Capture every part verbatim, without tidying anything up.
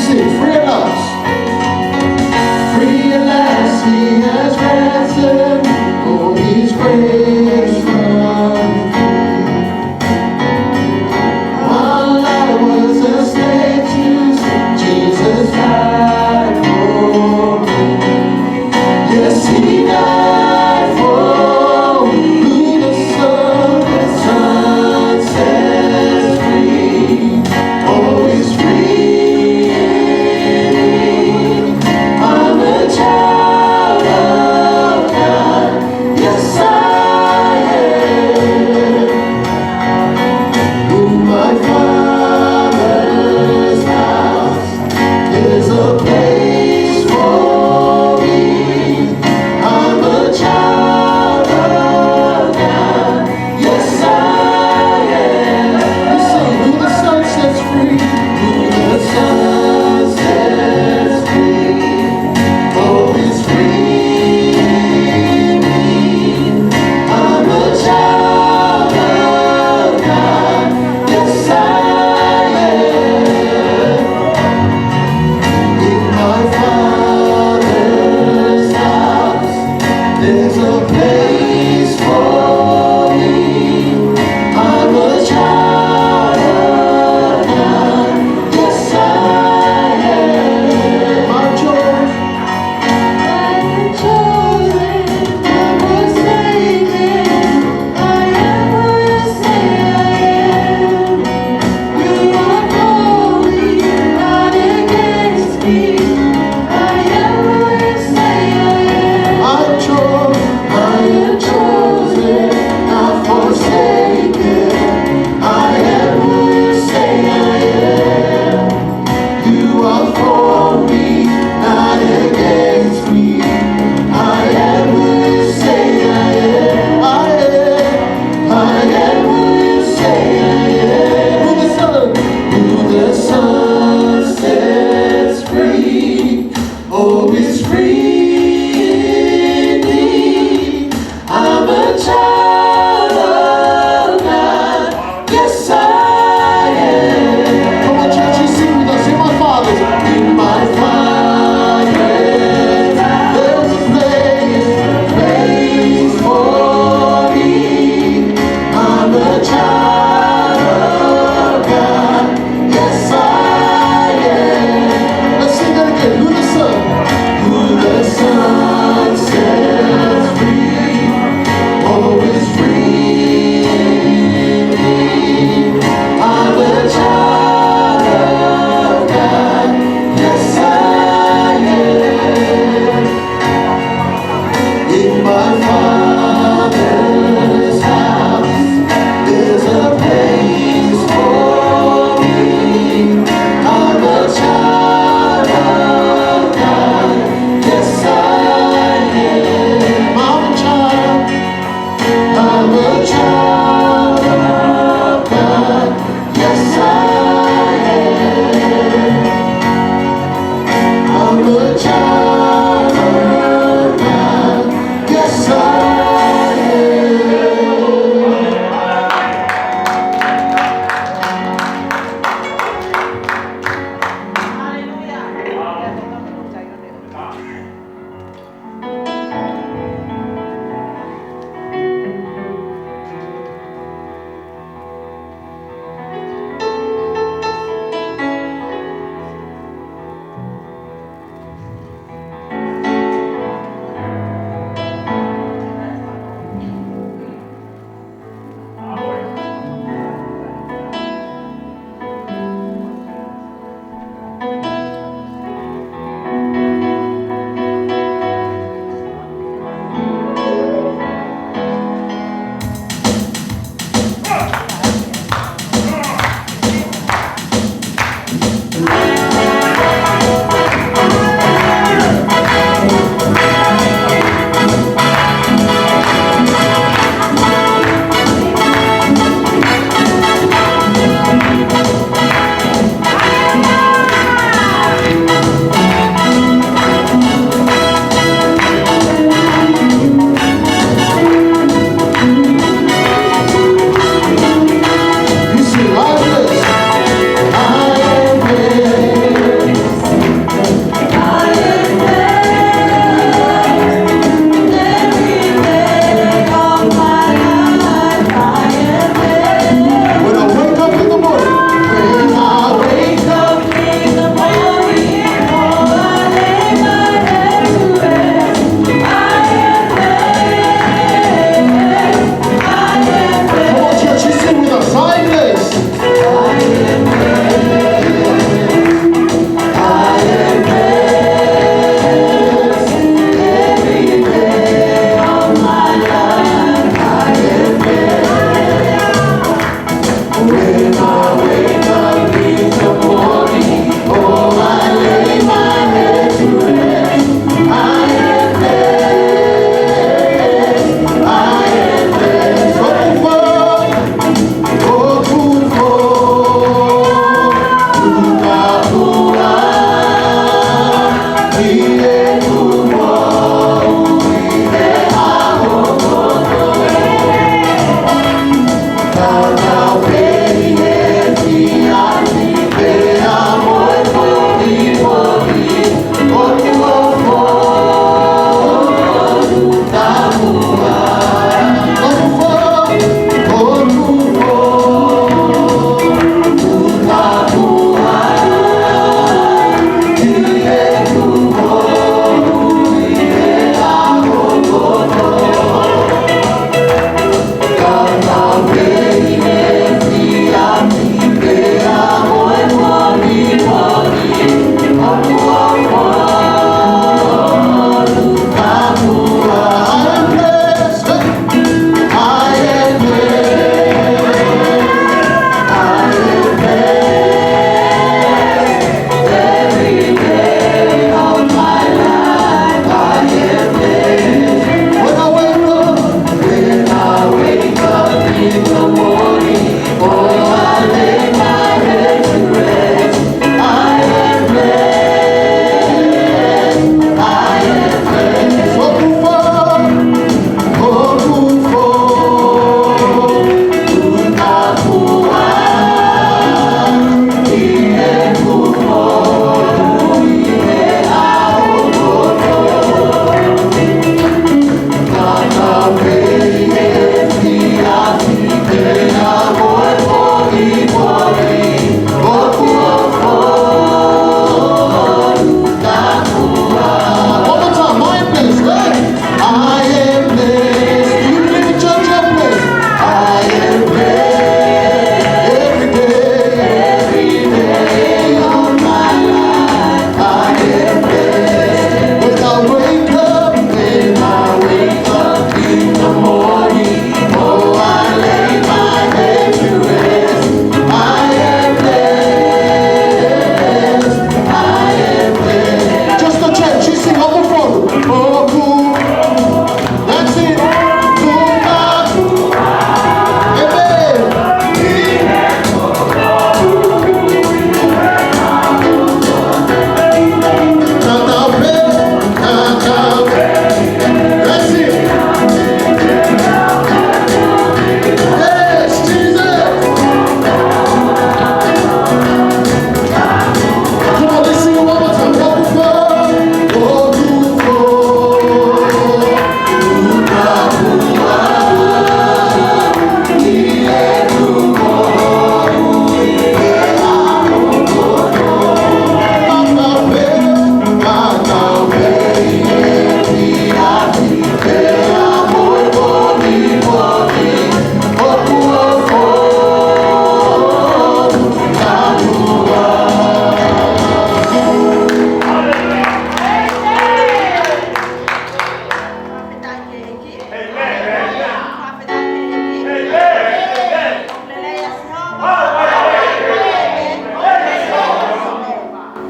Free at last. Free at last, he has ransomed for his grace. While I was a slave to sin, Jesus died for me. Yes, he died for me. Who the Son, the Son sets free, oh, is free indeed. I'm a child of God. Yes, I am. In my Father's house, there's a place for me. I'm a child of God. Yes, I am. We sing, who the Son sets free. Who the Son sets free, oh, is free indeed. I'm a child of God. Yes, I am. In my Father's house, there's a place for me. I'm a child of God. Yes, I am. I'm chosen. I'm chosen. I'm forsaken. I am who you say I am. You are for me, not against me. I am who you say I am. I'm cho-, I am chosen, not forsaken. I am who you say I am. You are for me, not against me. I am who you say I am. I am, I am who you say I am. Who the Son, who the Son sets free, oh, is free indeed. I'm a child of God. Yes, I am. Come on, church, you sing with us. In my Father's, in my Father's, there's a place, place for me. I'm a child of God. Yes, I am. Let's sing that again. Who the Son, who the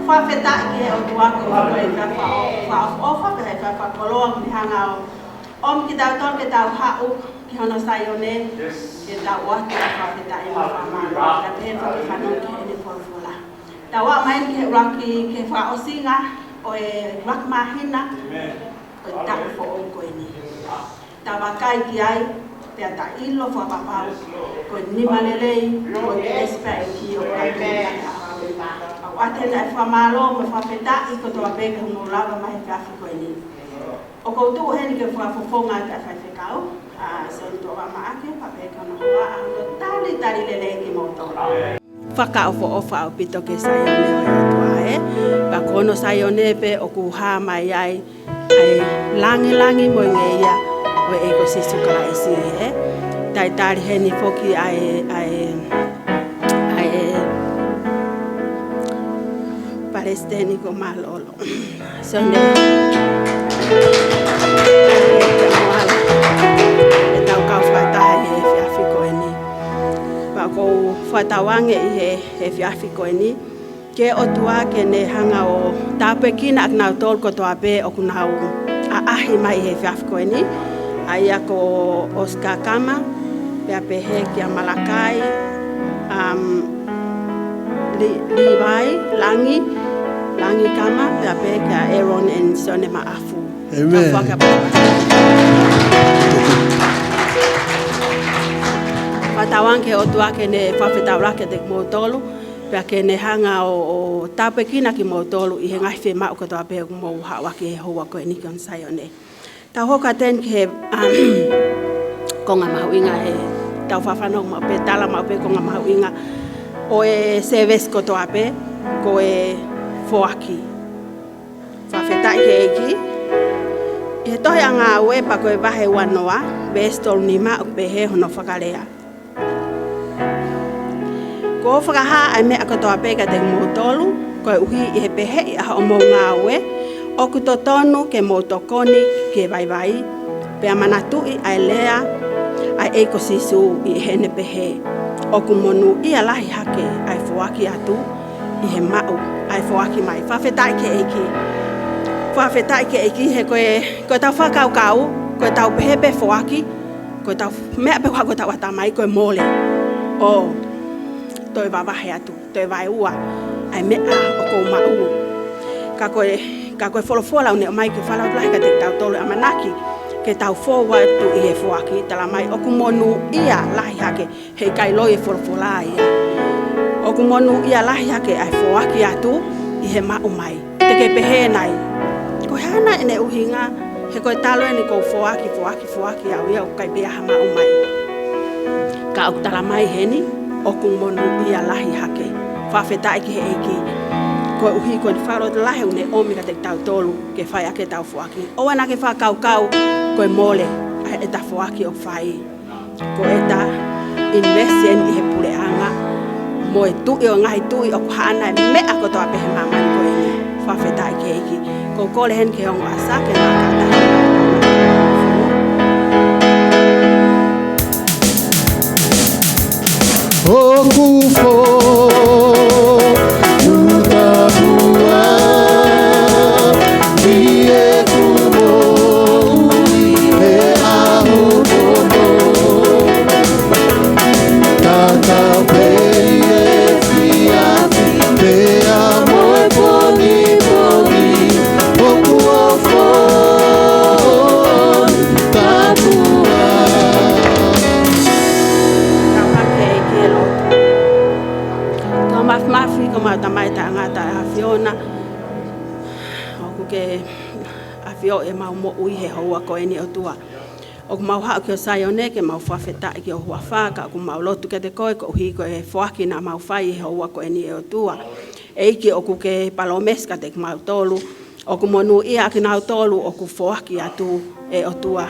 Fakafetaʻi ki he ʻOtua koeʻuhi ko e efiafi fakaʻofoʻofa, pea ko e efiafi fakakoloa, ʻoku ne hanga ʻo ʻomi kitautolu ke tau haʻu ki hono Saione, ke tau ʻoatu ʻa e fakafetaʻi mo e fakamālō, pea pehē foki ke fanongo ki heʻene folofola. Tau aʻu mai ki he ʻuluaki, ki he fakaʻosinga ʻo e ʻuluaki māhina ʻo e taʻu foʻou ko eni. Tau vakai ki ai, pea tau ʻilo fakapapau ko e nima lelei, ko e kelesi pē ʻa e ʻEiki ʻoku ʻi ai. ʻOatu ʻa e fakamālō mo e fakafetaʻi kotoa pē ki hoʻomou lava mai he efiafi ko eni. ʻOku ou tuʻu heni ke fakafofonga atu ʻa e faifekau, ʻa Sione Tuʻavamaʻake, pea pehē ki hono hoa, ʻa hono talitali lelei kimoutolu. Fakaʻofoʻofa ʻaupito ki he Saione ʻo e ʻOtua ē, pea ko hono Saione pē ʻoku hā mai ai ʻa e lāngilangi mo e ngeia ʻo e ʻEiki ko Sīsū Kalaisi ē. Talitali heni foki ʻa e, ʻa e, ʻa e Palesiteni ko Mālōlō. Sione, ʻetau kau fakataha he efiafi ko eni. Pea ʻoku ou fakatauange ʻi he, he efiafi ko eni, ki he ʻOtua ke ne hanga ʻo tāpuekina ʻa kinautolu kotoa pē ʻoku nau ʻaʻahi mai he efiafi ko eni. ʻA ia ko Oscar Kama, pea pehē kia Malakai, um, Li-, Livai, Langi, Langi Kama, pea pehē kia Aaron and Sione Maʻafu. Amen. Tau fakapapau. Fakatauange ki he ʻOtua ke ne fakafetaulaki kiate kimoutolu, pea ke ne hanga ʻo, ʻo tāpuekina kimoutolu ʻi he ngaahi fiemaʻu kotoa pē ʻoku mou haʻu ʻaki he houa ko eni ki hono Saione. Tau hoko atu eni ki he, um, konga mahuʻinga ē, tau fakafanongo maʻu pē, tala maʻu pē konga mahuʻinga ʻo e sēvesi kotoa pē, ko e foaki. Fakafetaʻi ki he ʻEiki. ʻI he tohi ʻa Ngāue pea ko e vahe uanoa, veesi tolu nima ʻoku pehē hono fakalea. Kuo u fakahā ʻa e meʻa kotoa pē kiate kimoutolu, koeʻuhi ʻi he peheʻi ʻa hoʻomou ngāue, ʻoku totonu ke mou tokoni ki he vaivai, pea manatuʻi ʻa e lea ʻa e ʻEiki ko Sīsū ʻi heʻene pehē, ʻoku monūʻia lahi hake ʻa e foaki atu ʻi he maʻu ʻa e foaki mai. Fakafetaʻi ki he ʻEiki. Fakafetaʻi ki he ʻEiki he ko e, ko ʻetau fakakaukau, ko ʻetau pehē pē foaki, ko ʻetau meʻa pē ʻoku ʻi hotau ʻatamai ko e mole. ʻO toe vavahe atu, toe vaeua ʻa e meʻa ʻoku ou maʻu. Ka ko e, ka ko e folofola ʻoku ne ʻomai ke fakalaulauloto lahi kiate kitautolu, ʻamanaki ke tau fou atu ʻi he foaki, talamai ʻoku monūʻia lahi hake, heʻikai loi e folofola ia. ʻOku monūʻia lahi hake ʻa e foaki atu ʻi he maʻu mai. Te ke pehē nai, ko e hā nai ʻene ʻuhinga, he ko e talu eni ʻoku ou foaki, foaki, foaki au ia ʻoku ʻikai pē ha maʻu mai. Ka ʻoku talamai heni, ʻoku monūʻia lahi hake. Fakafetaʻi ki he ʻEiki. Koeʻuhi ko e fakalotolahi ʻoku ne ʻomi kiate kitautolu ke fai ʻaki ʻetau foaki. ʻOua naʻa ke fakakaukau ko e mole ʻa ʻeta foaki ʻoku fai. Ko ʻeta invest eni ʻi he puleʻanga mo e Tuʻi ʻo e ngaahi tuʻi ʻoku haʻana e meʻa kotoa pē he māmani ko eni. Fakafetaʻi ki he ʻEiki. Ko e kole heni ki he ongo ʻasa ke nau kātaki. ʻOku fou, ʻoku tapu ʻa e ʻEiki ʻi heʻeku moʻui he ʻaho kotoa. Tatau pē ʻi he efiafi pea mo e pongipongi, ʻoku ou fou, ʻoku tapu ʻa e. Tau mafimafi, ko homau Tamai taʻengata ʻa e ʻAfiona, ʻoku ke ʻafioʻi ʻemau moʻui he houa ko eni ʻOtua. ʻOku mau haʻu ki ho Saione ke mau fakafetaʻi ki ho huafa, ka ʻoku mau lotu kiate koe koeʻuhi ko e foaki naʻa mau fai he houa ko eni ʻe ʻOtua. ʻEiki, ʻoku ke palōmesi kiate kimautolu ʻoku monūʻia ʻa kinautolu ʻoku foaki atu, ʻe ʻOtua,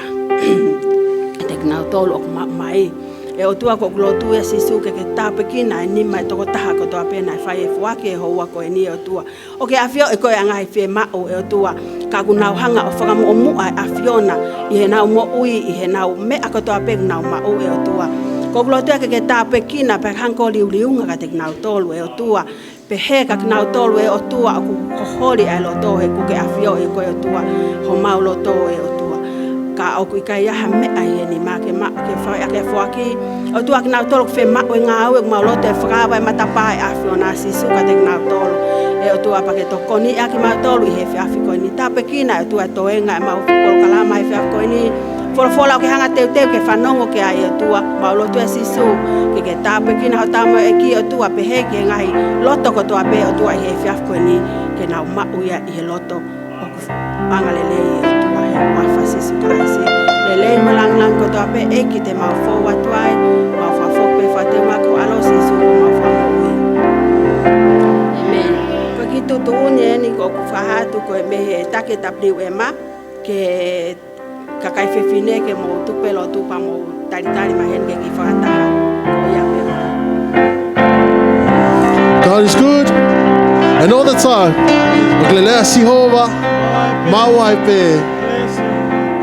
kiate kinautolu ʻoku maʻu mai. ʻE ʻOtua, ko ʻeku lotu ia Sīsū ke ke tāpuekina e nima e tokotaha kotoa pē naʻe fai e foaki he houa ko eni ʻe ʻOtua. ʻOku ke ʻafioʻi koe ʻa e ngaahi fiemaʻu ʻe ʻOtua, ka ʻoku nau hanga ʻo fakamuʻomuʻa e ʻAfiona ʻi heʻenau moʻui, ʻi heʻenau meʻa kotoa pē ʻoku nau maʻu ʻe ʻOtua. Ko ʻeku lotu ia ke ke tāpuekina pea hanga ʻo liuliunga kiate kinautolu ʻe ʻOtua. Pehē kia kinautolu ʻe ʻOtua ʻoku holi ʻa e loto he ʻoku ke ʻafioʻi ko e ʻOtua homau loto ʻe ʻOtua. Ka ʻoku ʻikai ha meʻa ʻi heni maʻa ke ma-, ke fai ʻaki e foaki. ʻOtua kinautolu ʻoku fiemaʻu e ngāue ʻoku mau loto ʻe fakaava e matapā ʻo e ʻAfiona Sīsū kiate kinautolu. ʻE ʻOtua pea ke tokoniʻi ʻa kimautolu ʻi he efiafi ko eni. Tāpuekina ʻe ʻOtua e toenga ʻemau polokalama he efiafi ko eni. Folofola ʻoku ke hanga teuteu ke fanongo ki ai ʻOtua. Mau lotu ʻe Sīsū ke ke tāpuekina hotau moʻui ʻEiki ʻOtua pehē ki he ngaahi loto kotoa pē ʻOtua ʻi he efiafi ko eni ke nau maʻu ia ʻi he loto ʻoku anga lelei ʻOtua he huafa Sīsū Kalaisi. Lelei mo e lāngilangi kotoa pē ʻEiki te mau fou atu ai, mau fakafoki pē fakateunga ko e ʻAlo Sīsū ko homau Fakamoʻui. ʻĒmeni. Ko e kiʻi tuʻutuʻuni eni ʻoku ou fakahā atu ko e mei he taki W M ke kakai fefine ke mou tuku pē lotu pea mou talitali mai heni ke kiʻi fakataha. Ko ia pē. God is good. And all the time. ʻOku lelei ʻa Sihova. Maʻu ai pē.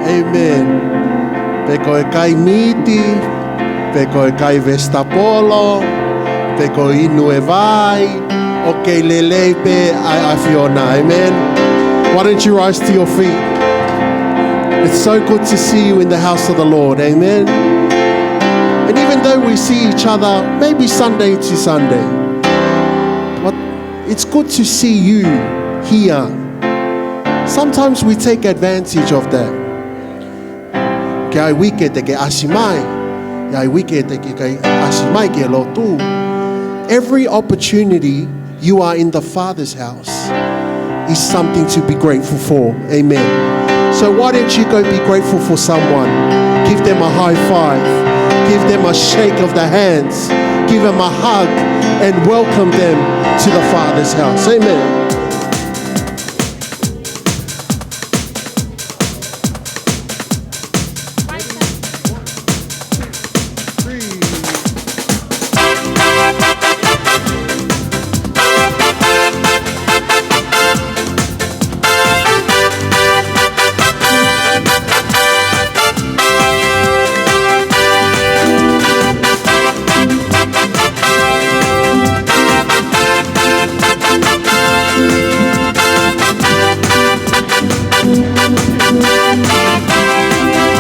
ʻĒmeni. Pe ko e kai mīti, pe ko e kai vesitapolo, pe ko e inu e vai, ʻoku kei lelei pē ʻa e ʻAfiona. Amen. Why don't you rise to your feet? It's so good to see you in the house of the Lord. Amen. And even though we see each other maybe Sunday to Sunday, what, it's good to see you here. Sometimes we take advantage of that. Ke ʻai uike te ke ʻasi mai, ke ʻai uike te ke ʻikai ʻasi mai ki he lotu. Every opportunity you are in the Father's house is something to be grateful for. Amen. So why don't you go be grateful for someone? Give them a high five. Give them a shake of the hands. Give them a hug and welcome them to the Father's house. Amen.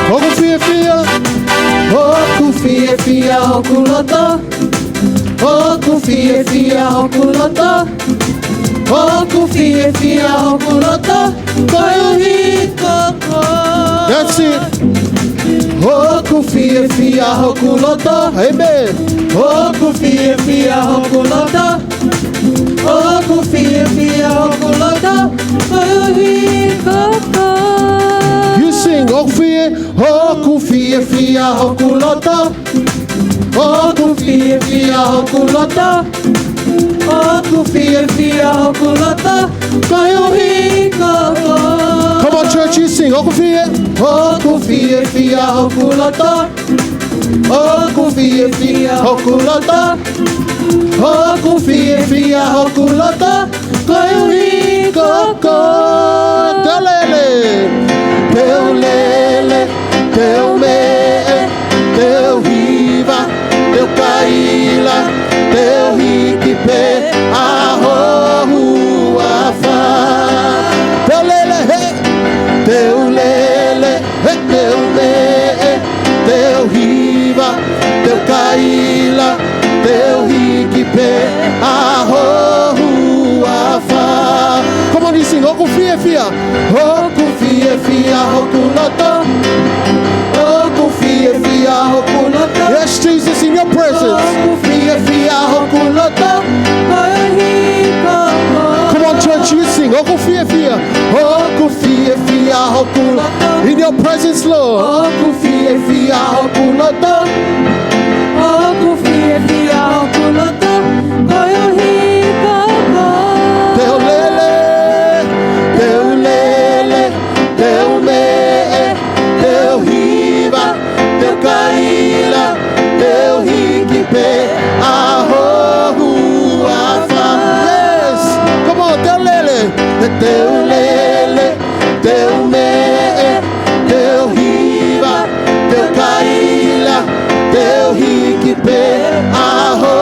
ʻOku fiefia, ʻoku fiefia hoku loto. ʻOku fiefia hoku loto. ʻOku fiefia hoku loto. Koeʻuhi ko koe. That's it. ʻOku fiefia hoku loto. Amen. ʻOku fiefia hoku loto. ʻOku fiefia hoku loto. Koeʻuhi ko koe. You sing, ʻoku fie, ʻoku fiefia hoku loto. ʻOku fiefia hoku loto. ʻOku fiefia hoku loto. Koeʻuhi ko koe. Come on, church, you sing. ʻOku fie. ʻOku fiefia hoku loto. ʻOku fiefia hoku loto. ʻOku fiefia hoku loto. Koeʻuhi ko koe. Te u lele. Te u lele. Te u meʻe, te u hiva, te u kaila, te u hiki pē ʻa ho huafa. Te u lele, hē, te u lele, hē, te u meʻe, te u hiva, te u kaila, te u hiki pē ʻa ho huafa. Come on, you sing. ʻOku fiefia. ʻOku fiefia hoku loto. ʻOku fiefia hoku loto. Yes, Jesus, in your presence. ʻOku fiefia hoku loto. Koeʻuhi ko koe. Come on, church, you sing. ʻOku fiefia. ʻOku fiefia hoku loto. In your presence, Lord. ʻOku fiefia hoku loto. ʻOku fiefia hoku loto. Koeʻuhi ko koe. Te u lele. Te u lele. Te u meʻe, te u hiva, te u kaila, te u hiki pē ʻa ho huafa. Yes, come on, te u lele, te u lele, te u meʻe, te u hiva, te u kaila, te u hiki pē ʻa ho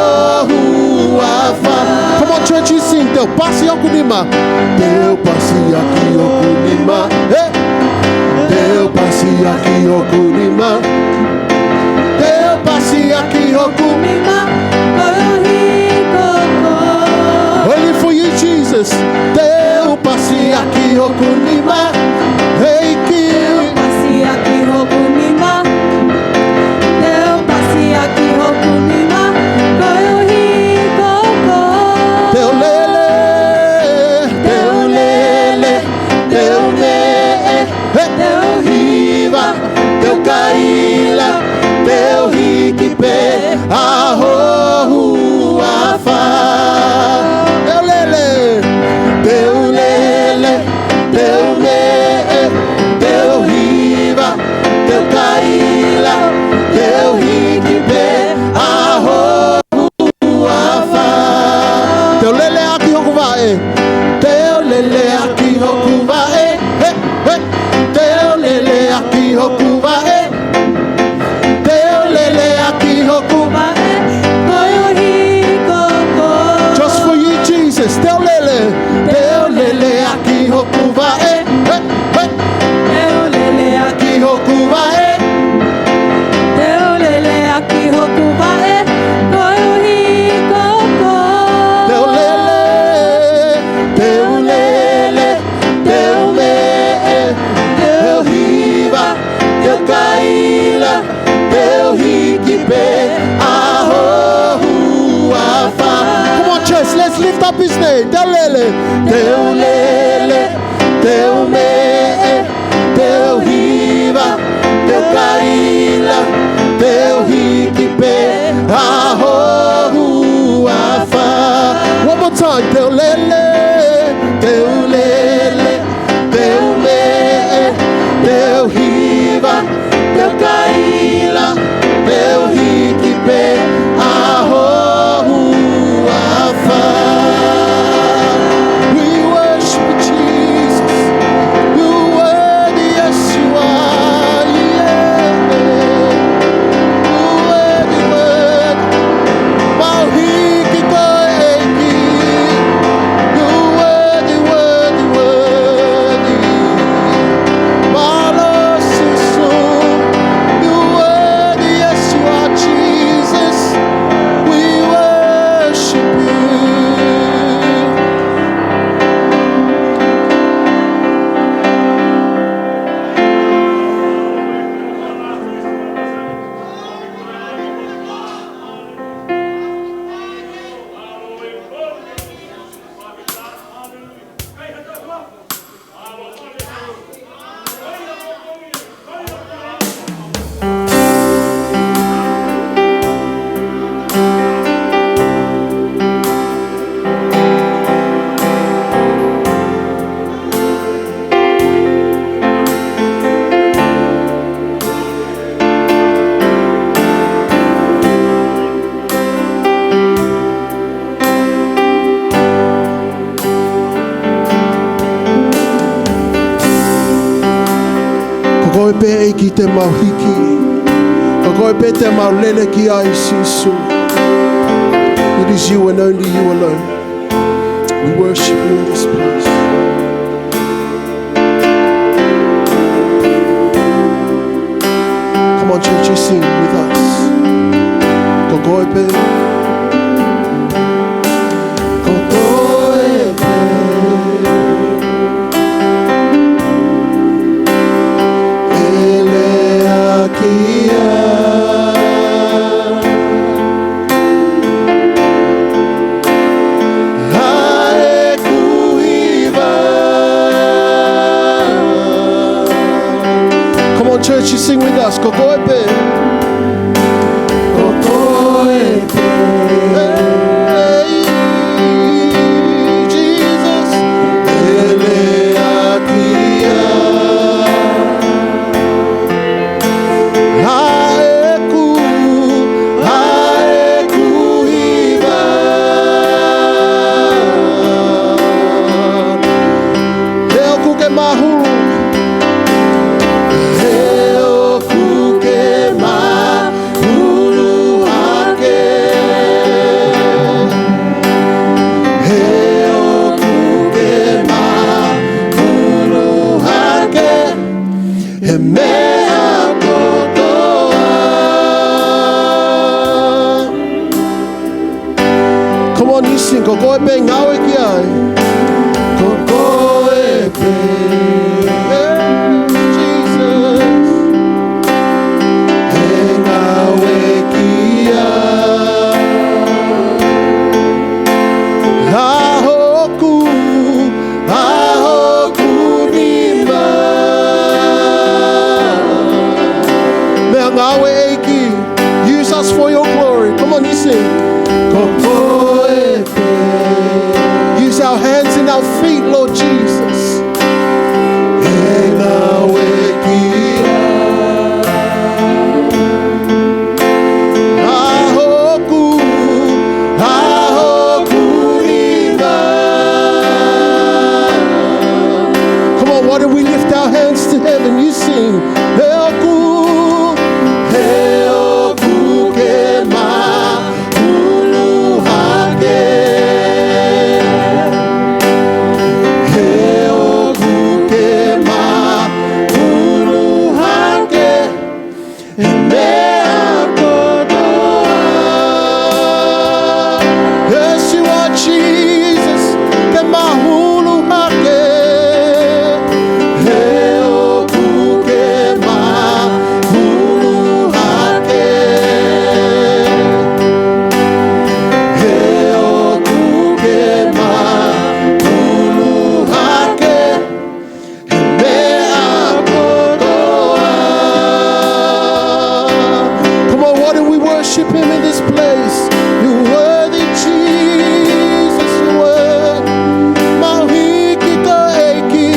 huafa. Come on, church, you pasi hoku nima. Te u pasi ʻaki hoku nima. Ē. Te u pasi ʻaki hoku nima. Te u pasi ʻaki hoku nima. Koeʻuhi ko koe. Only for you, Jesus. Te u pasi ʻaki hoku nima. ʻEiki. Te u pasi ʻaki hoku nima. Te u pasi ʻaki hoku nima. Koeʻuhi ko koe. Te u lele. Te u lele. Te u meʻe. Ē. Te u hiva. Te u kaila. Te u hiki pē ʻa ho huafa. Te u lele. Te u lele. Te u meʻe. Te u hiva. Te u kaila. Te u hiki pē ʻa ho huafa. Te u lele ʻaki hoku vaʻe. Te u lele ʻaki hoku vaʻe. Ē, ē. Te u lele ʻaki hoku vaʻe. Te u lele ʻaki hoku vaʻe. Koeʻuhi ko koe. Just for you, Jesus. Te u lele. Te u lele ʻaki hoku vaʻe. Ē, ē. Te u lele ʻaki hoku vaʻe. Te u lele ʻaki hoku vaʻe. Koeʻuhi ko koe. Te u lele. Te u lele. Te u meʻe. Te u hiva. Te u kaila. Te u hiki pē ʻa ho huafa. Come on, church, let's lift up his name. Te u lele. Te u lele. Te u meʻe. Te u hiva. Te u kaila. Te u hiki pē ʻa ho huafa. One more time. Te u lele. Te u lele. Te u meʻe. Te u hiva. Te u kaila. Te u hiki pē ʻa ho huafa. We worship you, Jesus. You're worthy, yes, you are. Yeah. You're worthy, worthy. Mau hiki koe ʻEiki. You're worthy, worthy, worthy. Mālō Sīsū. You're worthy, yes, you are, Jesus. We worship you. Ko koe pē ʻEiki te mau hiki. Ko koe pē te mau lele ki ai, Sīsū. It is you and only you alone. We worship you in this place. Come on, church, you sing with us. Ko koe pē. Ko koe pē. ʻE lea ki ai. ʻA ʻeku hiva. Come on, church, you sing with us. Ko koe pē. Ko koe pē. Hey, Jesus. ʻE lea ki ai. ʻA ʻeku, ʻa ʻeku hiva. He ʻoku ke mahulu. He ʻoku ke mahulu. he meʻa kotoa. Come on, you sing. Ko koe pē ngāue ki ai. Ko koe pē, Jesus, ʻe ngāue ki ai. ʻA hoku, ʻa hoku nima. Meʻangāue ʻEiki. Use us for your glory. Come on, you sing. Ko koe pē. Use our hands and our feet, Lord Jesus. ʻE ngāue ki ai. ʻA hoku, ʻa hoku nima. Come on, why don't we lift our hands to heaven? You sing. He ʻoku, he ʻoku ke mahulu hake. He ʻoku ke mahulu hake. He meʻa kotoa. Yes, you are, Jesus. Ke mahulu hake. He ʻoku ke mahulu hake. He ʻoku ke mahulu hake. He meʻa kotoa. Come on, why don't we worship him in this place? You're worthy, Jesus, you're worthy. Mahuʻinga koe ʻEiki,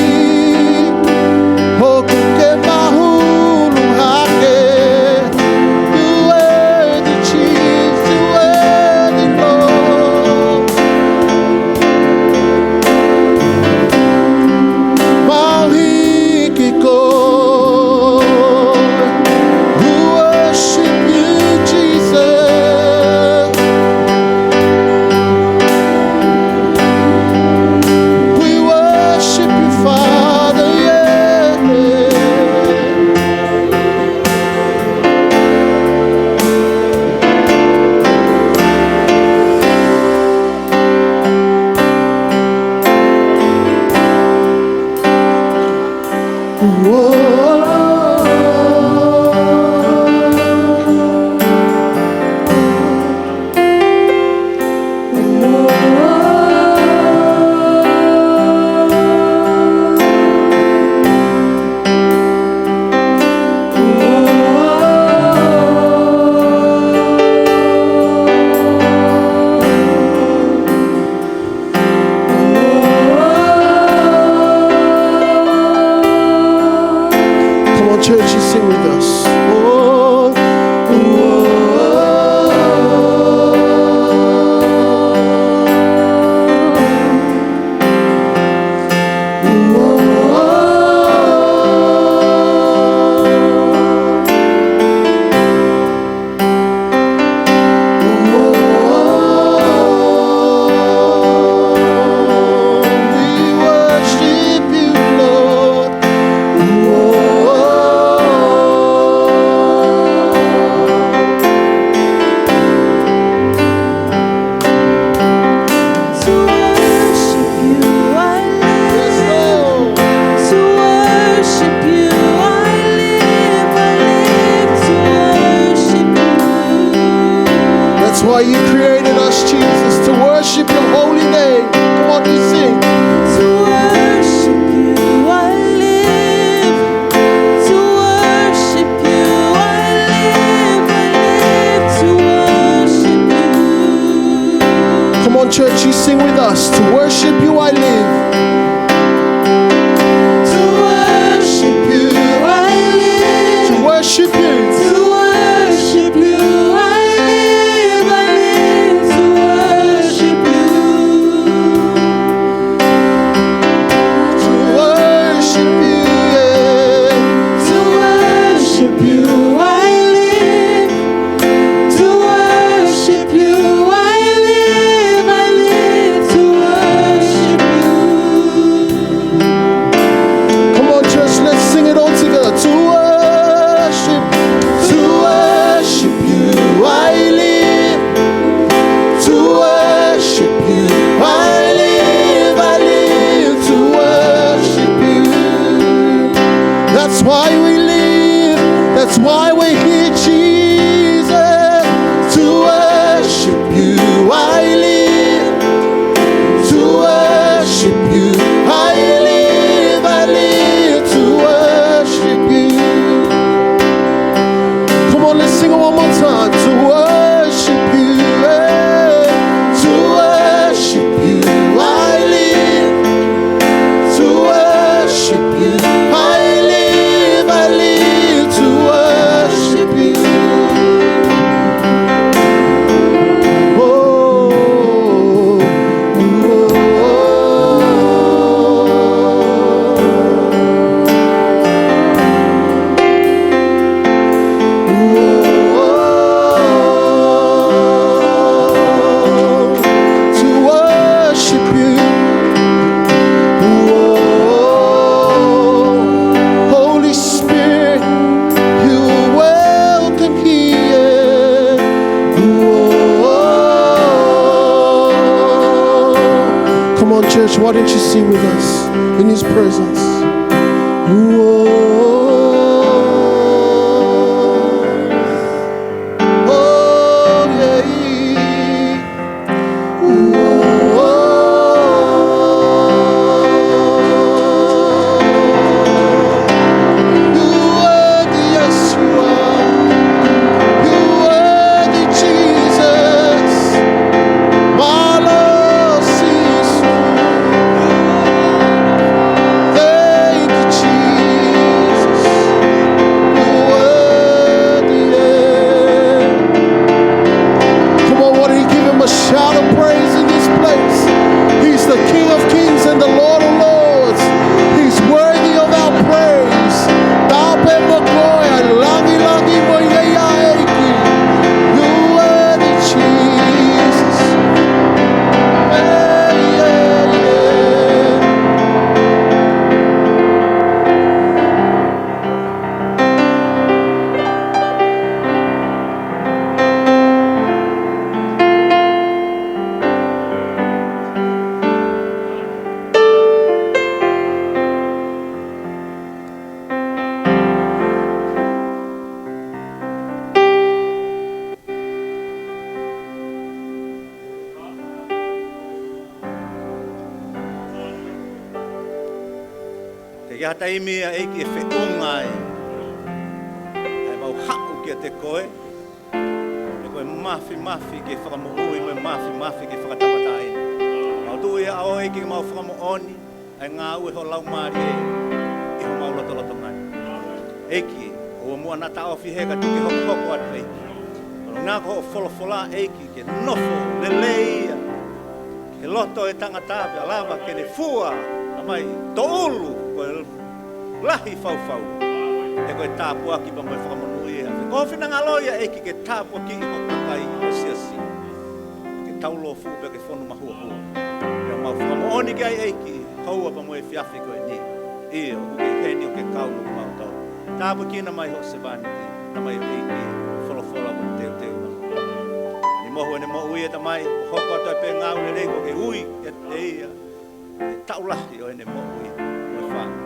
ʻoku ke mahulu hake. You're worthy, Jesus, you're worthy, Lord. Mahuʻinga koe. We worship you, Jesus. We worship you, Father, yeah. Come on, church, you sing with us. Oh, oh, oh, oh. To worship you I live. Yes, Lord. To worship you I live. I live to worship you. That's why you created us, Jesus, to worship your holy name. Come on, you sing. To worship you I live. To worship you I live, I live to worship you. Come on, church, you sing with us. To worship you I live. To worship you I live. To worship you. To worship you I live, I live to worship you. To worship you, yeah. To worship you I live. To worship you I live. I live to worship you. Why we live, that's why we're here, Jesus, to worship you. I live to worship you. I live, I live to worship you. Come on, let's sing it one more time. To worship you, eh, to worship you. I live to worship you. I live, I live to worship you. Oh, oh, oh. To worship you. Whoa. Holy Spirit, you welcome here. Whoa. Come on, church, why don't you sing with us in his presence? Whoa. Oh, yeah. Whoa. You're worthy, yes, you are. You're worthy, Jesus. My Lord, Jesus. Thank you, Jesus. You're worthy, yeah. Come on, why don't you give him a shout of praise in this place? He's the King of kings and the Lord of lords. He's worthy of our praise. Tāpē mo e ngāue, langilangi mo e ʻEiki. You're worthy, Jesus. Hey, yeah, yeah. Teʻeki ai ha taimi ʻa e ʻEiki ʻe feʻunga ai ʻa ʻemau haʻu kiate koe, he ko e māfimafi ke fakamoʻui, ko e māfimafi ke fakatauʻatāina. Mau tuʻu ia ʻo ʻEiki ke mau fakamoʻoni ʻa e ngāue ho Laumālie ʻi homau lotolotonga ni. ʻEiki, ʻoua muʻa naʻa taʻofi he ka tuku ke hokohoko atu ʻEiki. ʻOku ngata ko hoʻo folofola ʻEiki ke nofo lelei ia he loto ʻo e tangata pea lava ke ne fua ʻa mai toʻulu ko e lahi faufau. He ko e tāpuaki pea mo e fakamonūʻia. Ko ho finangalo ia ʻEiki ke tāpuakiʻi ho kakai, ho siasi. Ke taulōfuʻu pea ke fonu mahuohua. Pea mau fakamoʻoni ki ai ʻEiki, houa pea mo e efiafi ko eni. ʻIo, ʻoku ke ʻi heni ʻo ke kau mo kimautolu. Tāpuekina mai hoʻo sevāniti, Tamai ʻEiki, folofola mo teuteu. Ni mohu ʻene moʻui ʻe Tamai, ʻo hoko atu ai pē ngāue lelei kuo ke ui kiate ia. He taʻu lahi ʻo ʻene moʻui mo e fānau.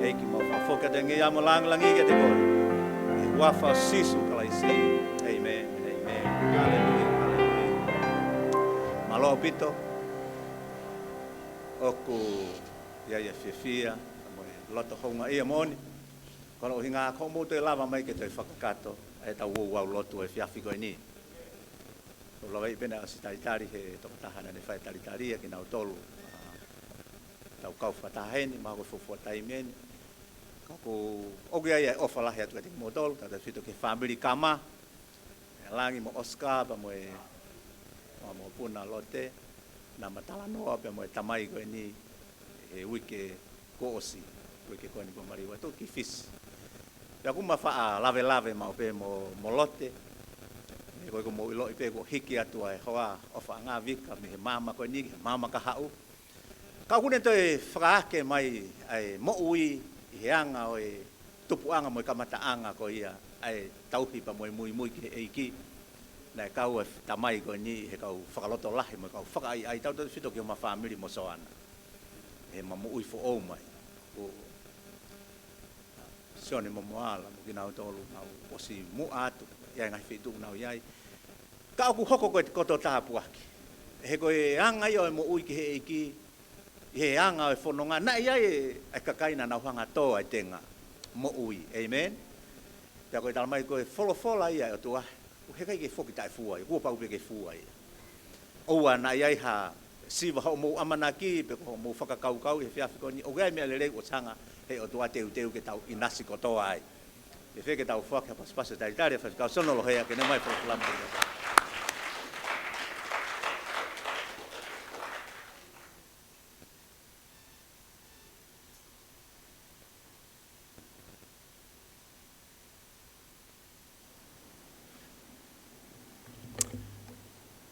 ʻEiki mau fakafoki atu e ngeia mo e langilangi kiate koe. ʻI he huafa ʻo Sīsū Kalaisi. ʻĒmeni. ʻĒmeni. Haleluia. Haleluia. Mālō ʻaupito. ʻOku ʻi ai e fiefia mo e loto houngaʻia moʻoni. Ko hono ʻuhinga ko hoʻomou toe lava mai ke toe fakakakato ʻetau ouau lotu he efiafi ko eni. ʻOku ou lava ʻi pē naʻe ʻosi talitali he tokotaha naʻa ne fai talitali ia kinautolu. ʻA, tau kau fakataha heni, mahalo ko e fuofua taimi eni. Ka ʻoku, ʻoku ʻi ai e ʻofa lahi atu kiate kimoutolu, tautautefito ki he fāmili Kama, ʻa Langi mo Oscar pea mo e, mo e mokopuna Lote, naʻa ma talanoa pea mo e tamai ko eni he uike kuo ʻosi, uike ko eni kuo maliu atu ki Fisi. Pea ʻoku ma faʻa lavelave maʻu pē mo, mo Lote. He ko e ʻoku mou ʻiloʻi pē kuo hiki atu ʻa e hoa ʻofaʻanga Vika mei he maama ko eni ki he maama kahaʻu. Ka ʻoku ne toe fakaake mai ʻa e moʻui ʻi he anga ʻo e tupuʻanga mo e kamataʻanga ko ia ʻa e tauhi pea mo e muimui ki he ʻEiki. Naʻe kau e tamai ko eni he kau fakalotolahi mo e kau fakaʻaiʻai tautautefito ki homa fāmili mo Soana. He ma moʻui foʻou mai. ʻO Sione mo Moala mo kinautolu naʻa nau ʻosi muʻa atu ʻi he ngaahi feituʻu naʻa nau ʻi ai. Ka ʻoku hoko ko e koto tāpuaki. He ko e anga ia ʻo e moʻui ki he ʻEiki, ʻi he anga ʻo e fononga, naʻe ʻi ai e, e kakai naʻa nau hanga ʻo tō ʻa e tenga moʻui. ʻĒmeni. Pea ko e talamai ko e folofola ia ʻa e ʻOtua, ʻoku ʻikai ke foki taʻefua ia, kuo pau pē ke fua ia. ʻOua naʻa ʻi ai ha siva hoʻomou ʻamanaki, pe ko hoʻomou fakakaukau ʻi he efiafi ko eni, ʻoku ʻi ai e meʻa lelei ʻoku hanga ʻe he ʻOtua ʻo teuteu ke tau ʻinasi kotoa ai. Fēfē ke tau foaki ha pasipasi ʻo e talitali ʻa Faifekau Sione Lohea ke ne ʻomai e folofola mo e talitali.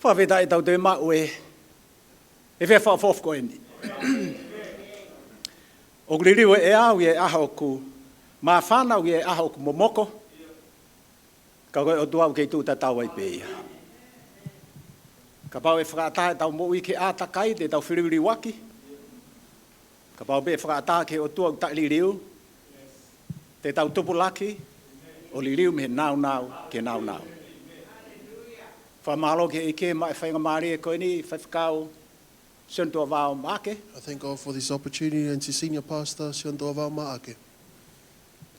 Fakafetaʻi, tau toe maʻu e, e efiafi fakaʻofoʻofa ko eni. ʻOku liliu e ʻea ʻi he ʻaho ʻoku māfana, ʻi he ʻaho ʻoku momoko. Ka ko e ʻOtua ʻoku kei tuʻu tatau ai pē ia. Kapau ʻe fakaʻatā ʻetau moʻui ki he ʻātakai, te tau feliuliuaki. Kapau pē ʻe fakaʻatā ki he ʻOtua ʻoku taʻeliliu, te tau tupulaki ʻo liliu mei he nāunau ki he nāunau. Fakamālō ki he ʻEiki maʻa e faingamālie ko eni, Faifekau Sione Tuʻavao Maʻake. I thank God for this opportunity and to Senior Pastor Sione Tuʻavao Maʻake.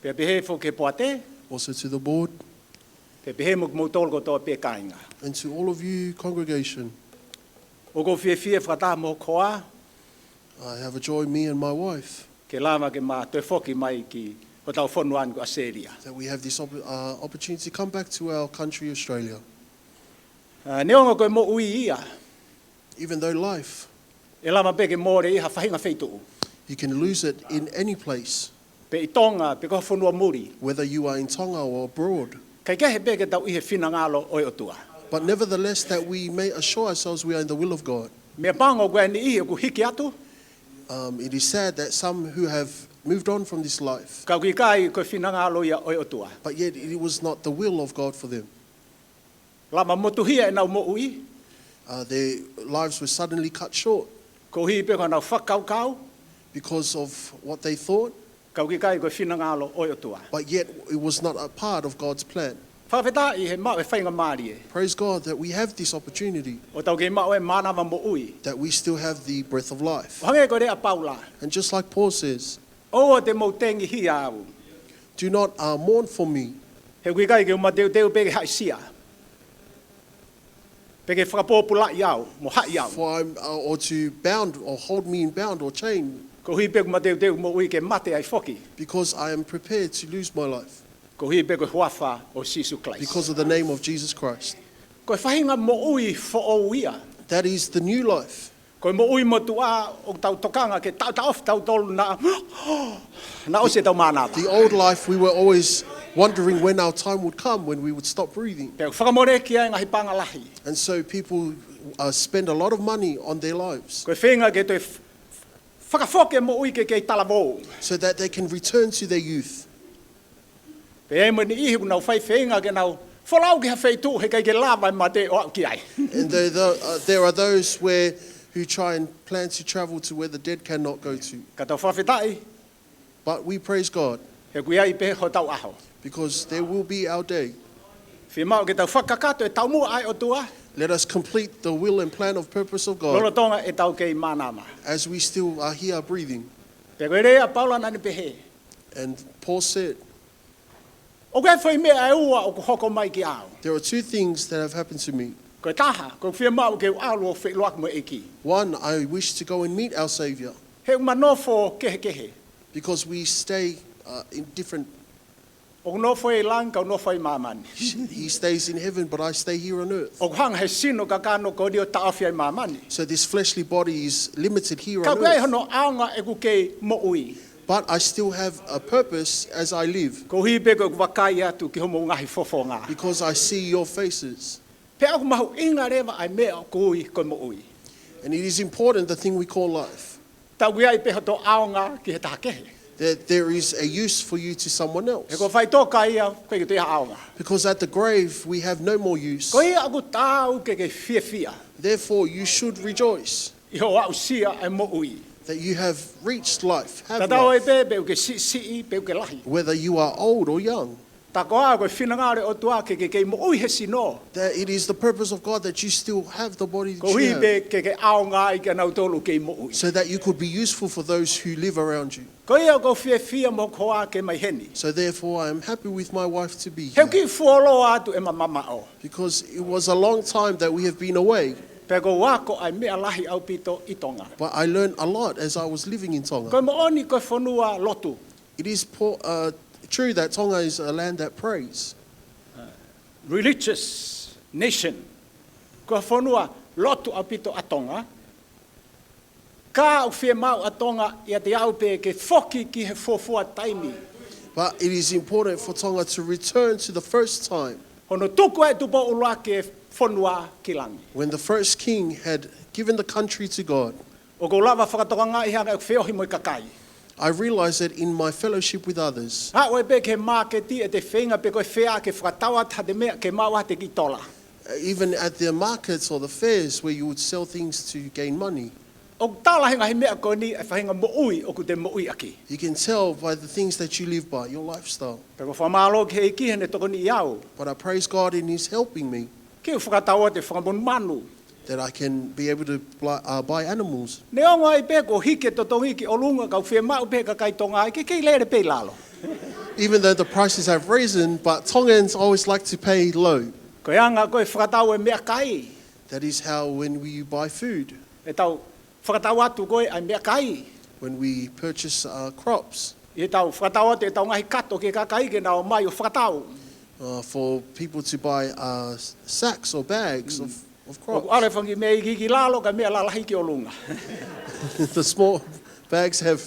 Pea pehē foki ki he poate. Also to the board. Pea pehē mo kimoutolu kotoa pē kāinga. And to all of you, congregation. ʻOku ou fiefia fakataha mo hoku hoa. I have a joy, me and my wife. Ke lava ke ma toe foki mai ki hotau fonua ni ko ʻAositelēlia. That we have this opp-, uh, opportunity to come back to our country, Australia. Uh, neongo ko e moʻui ia. Even though life, ʻe lava pē ke mole ʻi ha faʻahinga feituʻu. You can lose it in any place. Pe ʻi Tonga, pe ko ha fonua muli. Whether you are in Tonga or abroad. Kae kehe pē ke tau ʻi he finangalo ʻo e ʻOtua. But nevertheless, that we may assure ourselves we are in the will of God. Meʻapango ko e niʻihi ʻoku hiki atu. Um, it is sad that some who have moved on from this life. Ka ʻoku ʻikai ko e finangalo ia ʻo e ʻOtua. But yet it was not the will of God for them. Lava motuhia ʻenau moʻui. Uh, their lives were suddenly cut short. Koeʻuhi pē ko ʻenau fakakaukau. Because of what they thought. Ka ʻoku ʻikai ko e finangalo ʻo e ʻOtua. But yet it was not a part of God's plan. Fakafetaʻi he maʻu e faingamālie. Praise God that we have this opportunity. ʻO tau kei maʻu e mānava moʻui. That we still have the breath of life. ʻO hangē ko e lea ʻa Paula. And just like Paul says, ʻoua te mou tengihia au. Do not, uh, mourn for me. He ʻoku ʻikai ke u mateuteu pē ke haʻisia. Pe ke fakapōpulaʻi au, mo haʻi au. For I'm, uh, or to bound or hold me in bound or chain. Koeʻuhi pē ʻoku mateuteu moʻui ke mate ai foki. Because I am prepared to lose my life. Koeʻuhi pē ko e huafa ʻo Sīsū Kalaisi. Because of the name of Jesus Christ. Ko e faʻahinga moʻui foʻou ia. That is the new life. Ko e moʻui motuʻa ʻoku tau tokanga ke taʻotaʻofi tautolu naʻa, naʻa ʻosi ʻetau mānava. The old life, we were always wondering when our time would come, when we would stop breathing. Pea ʻoku fakamoleki ai e ngaahi paʻanga lahi. And so people, uh, spend a lot of money on their lives. Ko e feinga ke toe f-, fakafoki e moʻui ke kei talavou. So that they can return to their youth. Pea ʻi ai mo e niʻihi ʻoku nau fai feinga ke nau folau ki ha feituʻu he ʻikai ke lava e mate ʻo aʻu ki ai. And there, there, uh, there are those where, who try and plan to travel to where the dead cannot go to. Ka tau fakafetaʻi. But we praise God. He ʻoku ʻi ai pē hotau ʻaho. Because there will be our day. Fiemaʻu ke tau fakakakato e taumuʻa ʻa e ʻOtua. Let us complete the will and plan of purpose of God. Lolotonga ʻetau kei mānava. As we still are here breathing. Pea ko e lea ʻa Paula naʻa ne pehē. And Paul said, ʻOku ʻi ai e foʻi meʻa ʻe ua ʻoku hoko mai kiate au. There are two things that have happened to me. Ko e taha, ʻoku ou fiemaʻu ke u ʻalu ʻo feʻiloaki mo e ʻEiki. One, I wish to go and meet our Savior. He ʻoku ma nofo kehekehe. Because we stay, uh, in different. ʻOku ou nofo ʻi langi, ka u nofo ʻi māmani. He stays in heaven, but I stay here on earth. ʻOku hanga ʻe he sino kakano ko eni ʻo taʻofi ʻa māmani. So this fleshly body is limited here on earth. Ka ʻoku ʻi ai hono ʻaonga ʻeku kei moʻui. But I still have a purpose as I live. Koeʻuhi pē ko ʻeku vakai atu ki hoʻomou ngaahi fofonga. Because I see your faces. Pea ʻoku mahuʻinga leva ʻa e meʻa ʻoku ui ko e moʻui. And it is important, the thing we call life. Tau ʻi ai pē hoto ʻaonga ki he taha kehe. That there is a use for you to someone else. He ko e faʻitoka ia, ʻoku ʻikai toe ʻaonga. Because at the grave, we have no more use. Ko ia ʻoku taau ke ke fiefia. Therefore, you should rejoice. ʻI hoʻo aʻusia e moʻui. that you have reached life, have life. Tatau ai pē pe ʻoku ke siʻisiʻi, pe ʻoku ke lahi. Whether you are old or young. Takoa ko e finangalo ʻo e ʻOtua ke ke kei moʻui he sino. That it is the purpose of God that you still have the body that you have. Koeʻuhi pē ke ke ʻaonga ai kia nautolu kei moʻui. So that you could be useful for those who live around you. Ko ia ʻoku ou fiefia mo hoku hoa ke mai heni. So therefore, I am happy with my wife to be here. He ʻoku fuoloa atu ʻema mamaʻo. Because it was a long time that we have been away. Pea ʻoku ou ako ai meʻa lahi ʻaupito ʻi Tonga. But I learned a lot as I was living in Tonga. Ko e moʻoni ko e fonua lotu. It is po-, uh, true that Tonga is a land that prays. Religious nation. Ko e fonua lotu ʻaupito ʻa Tonga. Ka ʻoku fiemaʻu ʻa Tonga ʻiate au pē ke foki ki he fuofua taimi. But it is important for Tonga to return to the first time. Hono tuku ʻe Tupou ʻUluaki e fonua ki langi. When the first king had given the country to God. ʻOku ou lava fakatokangaʻi he anga ʻeku feohi mo e kakai. I realized that in my fellowship with others. Aʻu ai pē ki he māketi ʻete feinga pē ko e fea ke fakatau atu ha meʻa ke maʻu atu e kiʻi tola. Even at the markets or the fairs where you would sell things to gain money. ʻOku tala he ngaahi meʻa ko eni e faʻahinga moʻui ʻoku te moʻui ʻaki. You can tell by the things that you live by, your lifestyle. Pea ʻoku ou fakamālō ki he ʻEiki heʻene tokoniʻi au. But I praise God in his helping me. Ke u fakatau atu e fanga monumanu. That I can be able to bli-, uh, buy animals. Neongo ai pē kuo hiki e totongi ki ʻolunga ka ʻoku fiemaʻu pē kakai Tonga ke kei lele pē ʻi lalo. Even though the prices have risen, but Tongans always like to pay low. Ko e anga ko e fakatau e meʻakai. That is how when we buy food. ʻEtau fakatau atu ko e ʻai meʻakai. When we purchase, uh, crops. ʻEtau fakatau atu ʻetau ngaahi kato ki he kakai ke nau ō mai ʻo fakatau. Uh, for people to buy, uh, s-, sacks or bags of, of crops. ʻOku ʻalu e fanga kiʻi meʻa iiki ki lalo ka e meʻa lalahi ki ʻolunga. The small bags have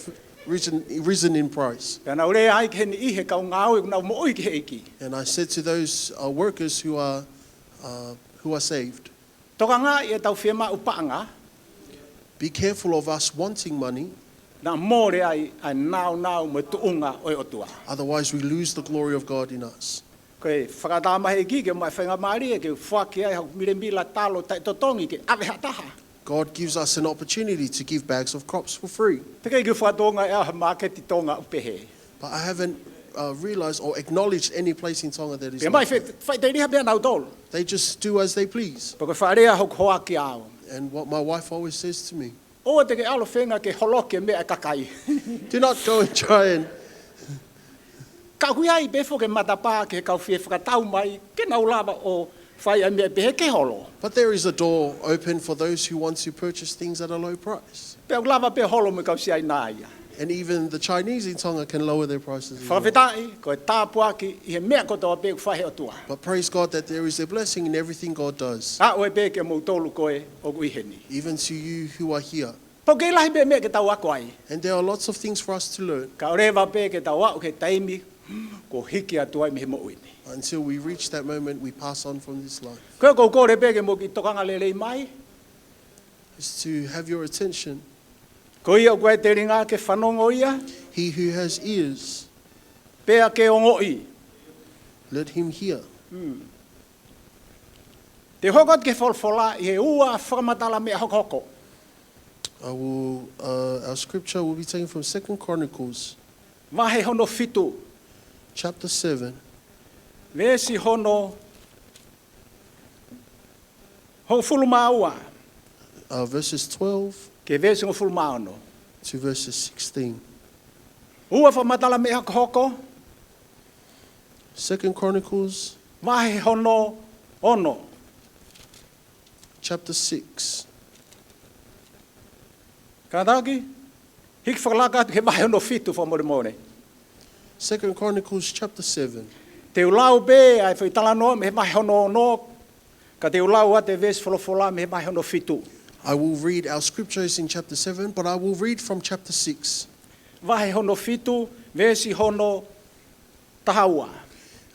risen, risen in price. Pea naʻá ku lea ai ki he niʻihi kau ngāue ʻoku nau moʻui ki he ʻEiki. And I said to those, uh, workers who are, uh, who are saved. Tokangaʻi ʻetau fiemaʻu paʻanga. Be careful of us wanting money. Naʻa mole ai ʻa e nāunau mo e tuʻunga ʻo e ʻOtua. Otherwise, we lose the glory of God in us. Ko e fakatātā mai ʻe he ʻEiki ke maʻu e faingamālie ke foaki ai haʻaku milemila talo taʻetotongi ke ʻave ha taha. God gives us an opportunity to give bags of crops for free. Teʻeki ke u fakatokangaʻi ʻe au ha māketi Tonga ʻoku pehē. But I haven't, uh, realized or acknowledged any place in Tonga that is like that. Pea mai fe-, faʻiteliha pē ʻa nautolu. They just do as they please. Pea ko e faʻa lea hoku hoa kiate au. And what my wife always says to me. ʻOua te ke ʻalu ʻo feinga ke holoki e meʻa ʻa e kakai. Do not go and try and Ka ʻoku ʻi ai pē foki e matapā ki he kau fie fakatau mai, ke nau lava ʻo fai ʻa e meʻa pehē ke holo. But there is a door open for those who want to purchase things at a low price. Pea ʻoku lava pē holo mo e kau Siaina ia. And even the Chinese in Tonga can lower their prices as well. Fakafetaʻi, ko e tāpuaki ʻi he meʻa kotoa pē ʻoku fai he ʻOtua. But praise God that there is a blessing in everything God does. Aʻu ai pē kia moutolu ko ē ʻoku ʻi heni. Even to you who are here. Pea ʻoku kei lahi pē meʻa ke tau ako ai. And there are lots of things for us to learn. Kae ʻoua leva pē ke tau aʻu ki he taimi kuo hiki atu ai mei he moʻui ni. Until we reach that moment, we pass on from this life. Ko ia ʻoku ou kole pē ke mou kiʻi tokanga lelei mai. Is to have your attention. Ko ia ʻoku ʻi ai e telinga ke fanongo ia. He who has ears, pea ke ongoʻi. Let him hear. Mm. Te u hoko atu ki he folofola ʻi he ua Fakamatala Meʻa Hokohoko. I will, uh, our scripture will be taken from Second Chronicles. Vahe hono fitu. Chapter seven. Veesi hono hongofulu mā ua. Uh, verses twelve. Ki he veesi hongofulu mā ono. To verses sixteen. Ua Fakamatala Meʻa Hokohoko. Second Chronicles. Vahe hono ono. Chapter six. Kātaki, hiki fakalaka atu ki he vahe hono fitu fakamolemole. Second Chronicles chapter seven. Te u lau pē ʻa e foʻi talanoa mei he vahe hono ono, ka te u lau atu e veesi folofola mei he vahe hono fitu. I will read our scriptures in chapter seven, but I will read from chapter six. Vahe hono fitu, veesi hono taha ua.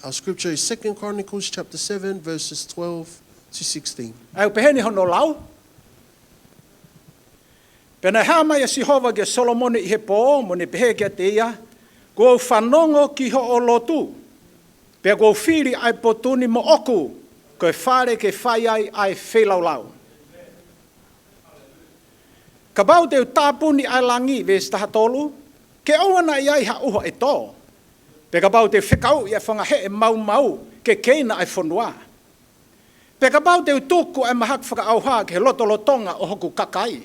Our scripture is Second Chronicles chapter seven, verses twelve to sixteen. ʻOku pehē ni hono lau. Pea naʻe hā mai ʻa Sihova kia Solomone ʻi he pō, mo ne pehē kiate ia, Kuo u fanongo ki hoʻo lotu, pea kuo u fili ʻa e potu ni moʻoku, ko e fale ke fai ai ʻa e feilaulau. Kapau te u tāpuni ʻa e langi, veesi taha tolu, ke ʻoua naʻa ʻi ai ha ʻuha ʻe tō. Pea kapau te u fekauʻi ʻa e fanga heʻe maumau ke keina ʻa e fonua. Pea kapau te u tuku ʻa e mahaki fakaʻauha ki he lotolotonga ʻo hoku kakai.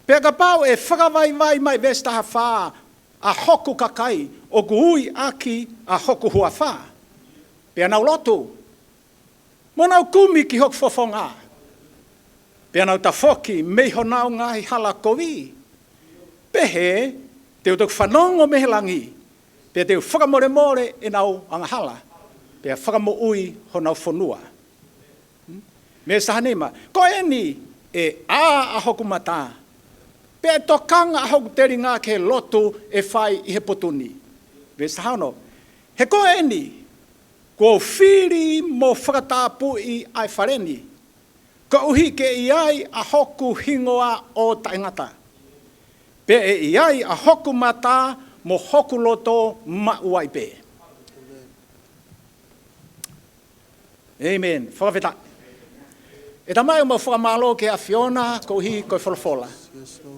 Pea kapau ʻe fakavaivai mai, veesi taha fā, ʻa hoku kakai ʻoku ui ʻaki ʻa hoku huafa. Pea nau lotu, mo nau kumi ki hoku fofonga. Pea nau tafoki mei honau ngaahi hala kovi. Pehē, te u toki fanongo mei he langi. Pea te u fakamolemole ʻenau angahala. Pea fakamoʻui honau fonua. Veesi taha nima, ko eni ʻe ʻā ʻa hoku mata. Pea ʻe tokanga ʻa hoku telinga ki he lotu ʻe fai ʻi he potu ni. Veesi taha ono, he ko eni, kuo u fili mo fakatapui ʻa e fale ni, koeʻuhi ke ʻi ai ʻa hoku hingoa ʻo taʻengata. Pea ʻe ʻi ai ʻa hoku mata mo hoku loto maʻu ai pē. ʻĒmeni. Fakafetaʻi. ʻE Tamai, ʻoku mau fakamālō ki he ʻAfiona koeʻuhi ko e folofola.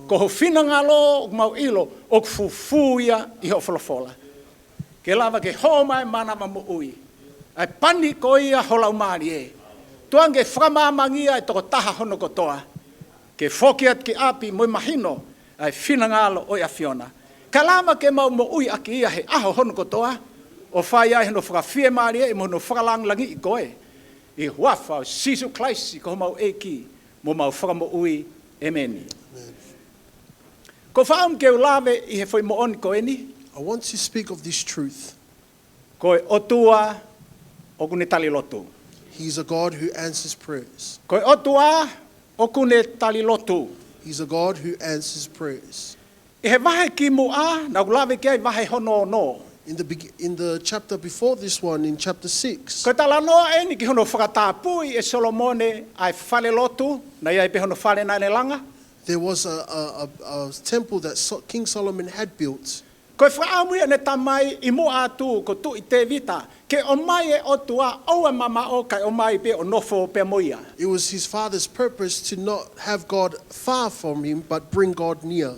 Ko ho finangalo ʻoku mau ʻilo ʻoku fufū ia ʻi hoʻo folofola. Ke lava ke hō mai e mānava moʻui, ʻa e pani ko ia ho Laumālie. Tuku ange ke fakamāmangia e tokotaha hono kotoa, ke foki atu ki ʻapi mo e mahino ʻa e finangalo ʻo e ʻAfiona. Ka lava ke mau moʻui ʻaki ia he ʻaho hono kotoa, ʻo fai ai hono fakafiemālie mo hono fakalangilangiʻi koe. ʻI he huafa ʻo Sīsū Kalaisi ko homau ʻEiki mo homau Fakamoʻui. ʻĒmeni. Ko e fakaʻamu ke u lave ʻi he foʻi moʻoni ko eni. I want to speak of this truth. Ko e ʻOtua ʻoku ne tali lotu. He is a God who answers prayers. Ko e ʻOtua ʻoku ne tali lotu. He is a God who answers prayers. ʻI he vahe kimuʻa, naʻa ku lave ki ai, vahe hono ono. In the, beg- in the chapter before this one, in chapter six, Ko e talanoa eni ki hono fakatapui ʻe Solomone ʻa e fale lotu, naʻe ʻi ai pē hono fale naʻa ne langa. There was a, a, a, a temple that so- King Solomon had built. Ko e fakaʻamu ia ʻene tamai ʻi muʻa atu ko Tuʻi Tēvita, ke ʻomai e ʻOtua ʻoua ʻe mamaʻo kae ʻomai pē ʻo nofo pea mo ia. It was his father's purpose to not have God far from him, but bring God near.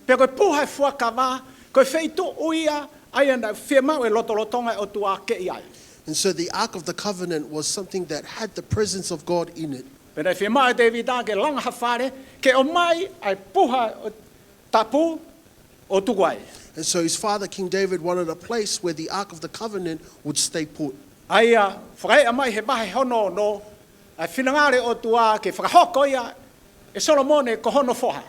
Pea ko e puha ʻo e fuakava, ko e feituʻu ia ʻa ia naʻe fiemaʻu e lotolotonga ʻo e ʻOtua ke ʻi ai. And so the Ark of the Covenant was something that had the presence of God in it. Pea naʻe fiemaʻu ʻe Tēvita ke langa ha fale, ke ʻomai ʻa e puha ʻo e tapu ʻo tuku ai. And so his father, King David, wanted a place where the Ark of the Covenant would stay put. ʻA ia, fakaeʻa mai he vahe hono ono, ʻa e finangalo ʻo e ʻOtua ke fakahoko ia ʻe Solomone ko hono foha.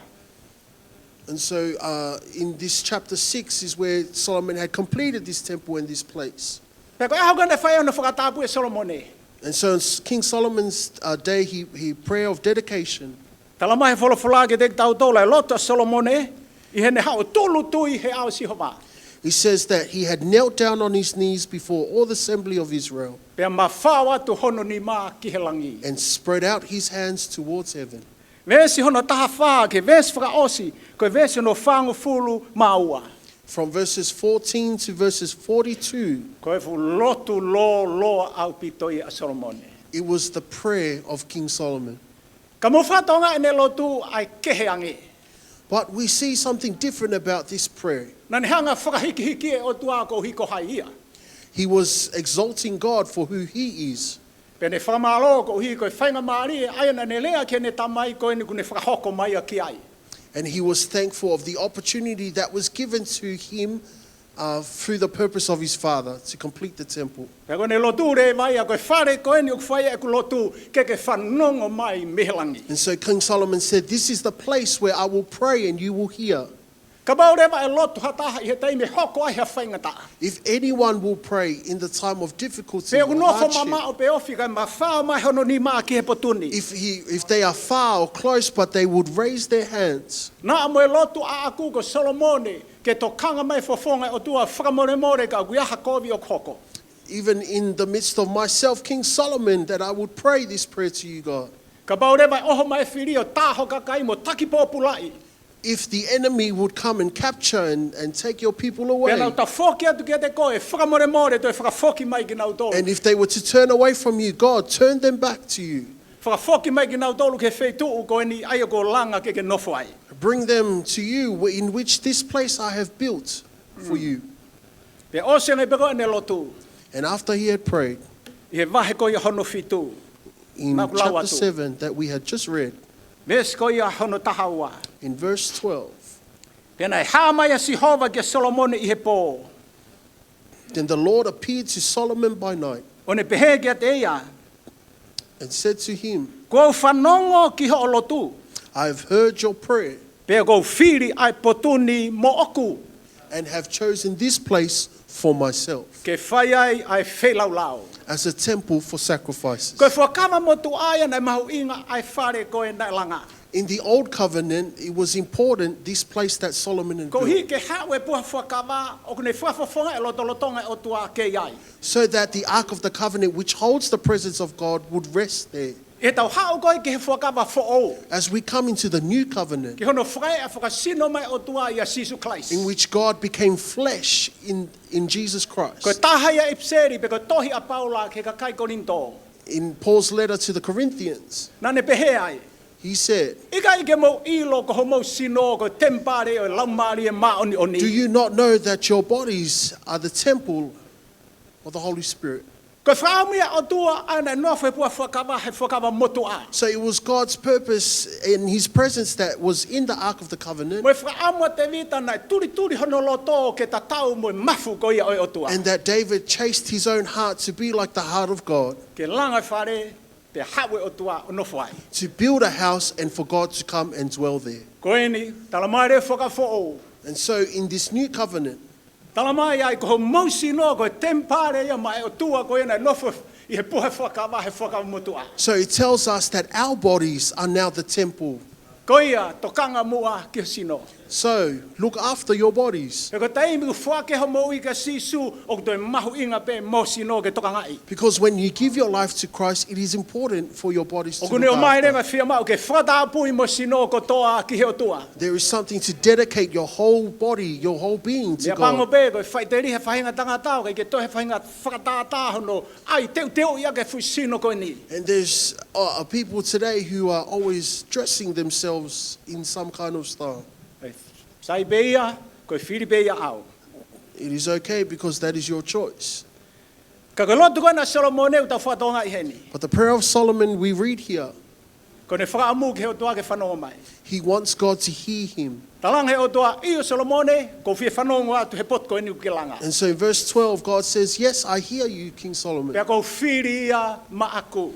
And so uh, in this chapter six is where Solomon had completed this temple and this place. Pea ko e ʻaho ko ē naʻe fai ai hono fakatapui ʻe Solomone. And so on S- King Solomon's uh, day, he, he prayer of dedication, Talamai he folofola kiate kitautolu ʻa e lotu ʻa Solomone, ʻi heʻene haʻu ʻo tūʻulutui he ʻao ʻo Sihova. He says that he had knelt down on his knees before all the assembly of Israel Pea mafao atu hono nima ki he langi. and spread out his hands towards heaven. Veesi hono taha fā ki he veesi fakaʻosi, ko e veesi hono fāngofulu mā ua. From verses fourteen to verses forty-two, Ko e fuʻu lotu lōloa ʻaupito ia ʻa Solomone. It was the prayer of King Solomon. Ka mou fakatokangaʻi ʻene lotu ʻa e kehe ange. But we see something different about this prayer. Naʻa ne hanga ʻo fakahikihiki e ʻOtua koeʻuhi ko hai ia. He was exalting God for who he is. Pea ne fakamālō koeʻuhi ko e faingamālie ʻa ia naʻa ne lea ki heʻene tamai ko eni kuo ne fakahoko mai ia ki ai. And he was thankful of the opportunity that was given to him uh, through the purpose of his father to complete the temple. Pea ko ʻene lotu leva ia, ko e fale ko eni ʻoku fai ai ʻeku lotu, ke ke fanongo mai mei he langi. And so King Solomon said, "This is the place where I will pray and you will hear." Kapau leva ʻe lotu ha taha ʻi he taimi ʻe hoko ai ha faingataʻa, If anyone will pray in the time of difficulty pe ʻoku or nofo hardship, mamaʻo pe ofi, kae mafao mai hono nima ki he potu ni, if he, if they are far or close, but they would raise their hands, naʻa mo e lotu ʻaʻaku ko Solomone, ke tokanga mai e fofonga ʻo e ʻOtua, fakamolemole ka ʻoku ʻi ai ha kovi ʻoku hoko. Even in the midst of myself, King Solomon, that I would pray this prayer to you, God. Kapau leva ʻe ʻoho mai e fili ʻo tā ho kakai mo taki pōpulaʻi, If the enemy would come and capture and, and take your people away, pea nau tafoki atu kiate koe, fakamolemole toe fakafoki mai kinautolu. And if they were to turn away from you, God, turn them back to you. Fakafoki mai kinautolu ki he feituʻu ko eni ʻa ia ʻoku ou langa ke ke nofo ai. Bring them to you, in which this place I have built for you. Pea ʻosi ange pē ko ʻene lotu. And after he had prayed, ʻI he vahe ko ia hono fitu. In chapter seven that we had just read, Veesi ko ia hono taha ua. In verse twelve, Pea naʻe hā mai ʻa Sihova kia Solomone ʻi he pō. Then the Lord appeared to Solomon by night ʻO ne pehē kiate ia, and said to him, Kuo u fanongo ki hoʻo lotu. I have heard your prayer Pea kuo u fili ʻa e potu ni moʻoku. And have chosen this place for myself Ke fai ai ʻa e feilaulau. As a temple for sacrifices. Ko e fuakava motuʻa ia naʻe mahuʻinga ʻa e fale ko ē naʻe langa. In the old covenant, it was important, this place that Solomon had built. Koeʻuhi ke haʻu e puha fuakava, ʻoku ne fakafofonga e lotolotonga ʻo e ʻOtua ke ʻi ai. So that the Ark of the Covenant, which holds the presence of God, would rest there. ʻI heʻetau haʻu ko ē ki he fuakava foʻou. As we come into the new covenant, Ki hono fakaeʻa fakasino mai ʻOtua ʻia Sīsū Kalaisi. In which God became flesh in, in Jesus Christ. Ko e taha ia ʻipiseli pe ko e tohi ʻa Paula ki he kakai Kolinitō. In Paul's letter to the Corinthians, Naʻa ne pehē ai. He said, ʻIkai ke mou ʻilo ko homou sino ko e temipale ʻo e Laumālie Māʻoniʻoni. Do you not know that your bodies are the temple of the Holy Spirit? Ko e fakaʻamu ia ʻa e ʻOtua ʻa ia naʻe nofo he puha fuakava, he fuakava motuʻa. So it was God's purpose and his presence that was in the Ark of the Covenant. Mo e fakaʻamu ʻa Tēvita naʻe tulituli hono loto ke tatau mo e mafu ko ia ʻo e ʻOtua. And that David chased his own heart to be like the heart of God. Ke langa e fale, pea haʻu e ʻOtua ʻo nofo ai. To build a house and for God to come and dwell there. Ko eni, talamai leva he fuakava foʻou. And so in this new covenant, Talamai ai ko homou sino ko e temipale ia maʻa e ʻOtua ko ia naʻe nofo ʻi he puha fuakava, he fuakava motuʻa. So it tells us that our bodies are now the temple. Ko ia, tokanga muʻa ki ho sino. So look after your bodies. He ko e taimi ʻoku foaki ai hoʻo moʻui kia Sīsū, ʻoku toe mahuʻinga pē mo ho sino ke tokangaʻi. Because when you give your life to Christ, it is important for your bodies to look after. ʻOku ne ʻomai leva e fiemaʻu ke fakatapui mo e sino kotoa ki he ʻOtua. There is something to dedicate your whole body, your whole being to God. Meʻapango pē ko e faʻiteliha e faʻahinga tangata ʻoku ʻikai ke toe faʻahinga fakatātā hono ʻai teuteuʻi ʻaki e fuʻu sino ko eni. And there's, uh, uh, people today who are always dressing themselves in some kind of style. ʻE, sai pē ia, ko e fili pē ia ʻaʻau. It is okay because that is your choice. Ka ko e lotu ko ena ʻa Solomone ʻoku tau fakatokangaʻi heni. But the prayer of Solomon we read here, ʻOku ne fakaʻamu ki he ʻOtua ke fanongo mai. He wants God to hear him. Talaange he ʻOtua, ʻio Solomone, ʻoku ou fie fanongo atu he potu ko eni ʻoku ke langa. And so in verse twelve, God says, "Yes, I hear you, King Solomon. Pea ʻoku ou fili ia maʻaku.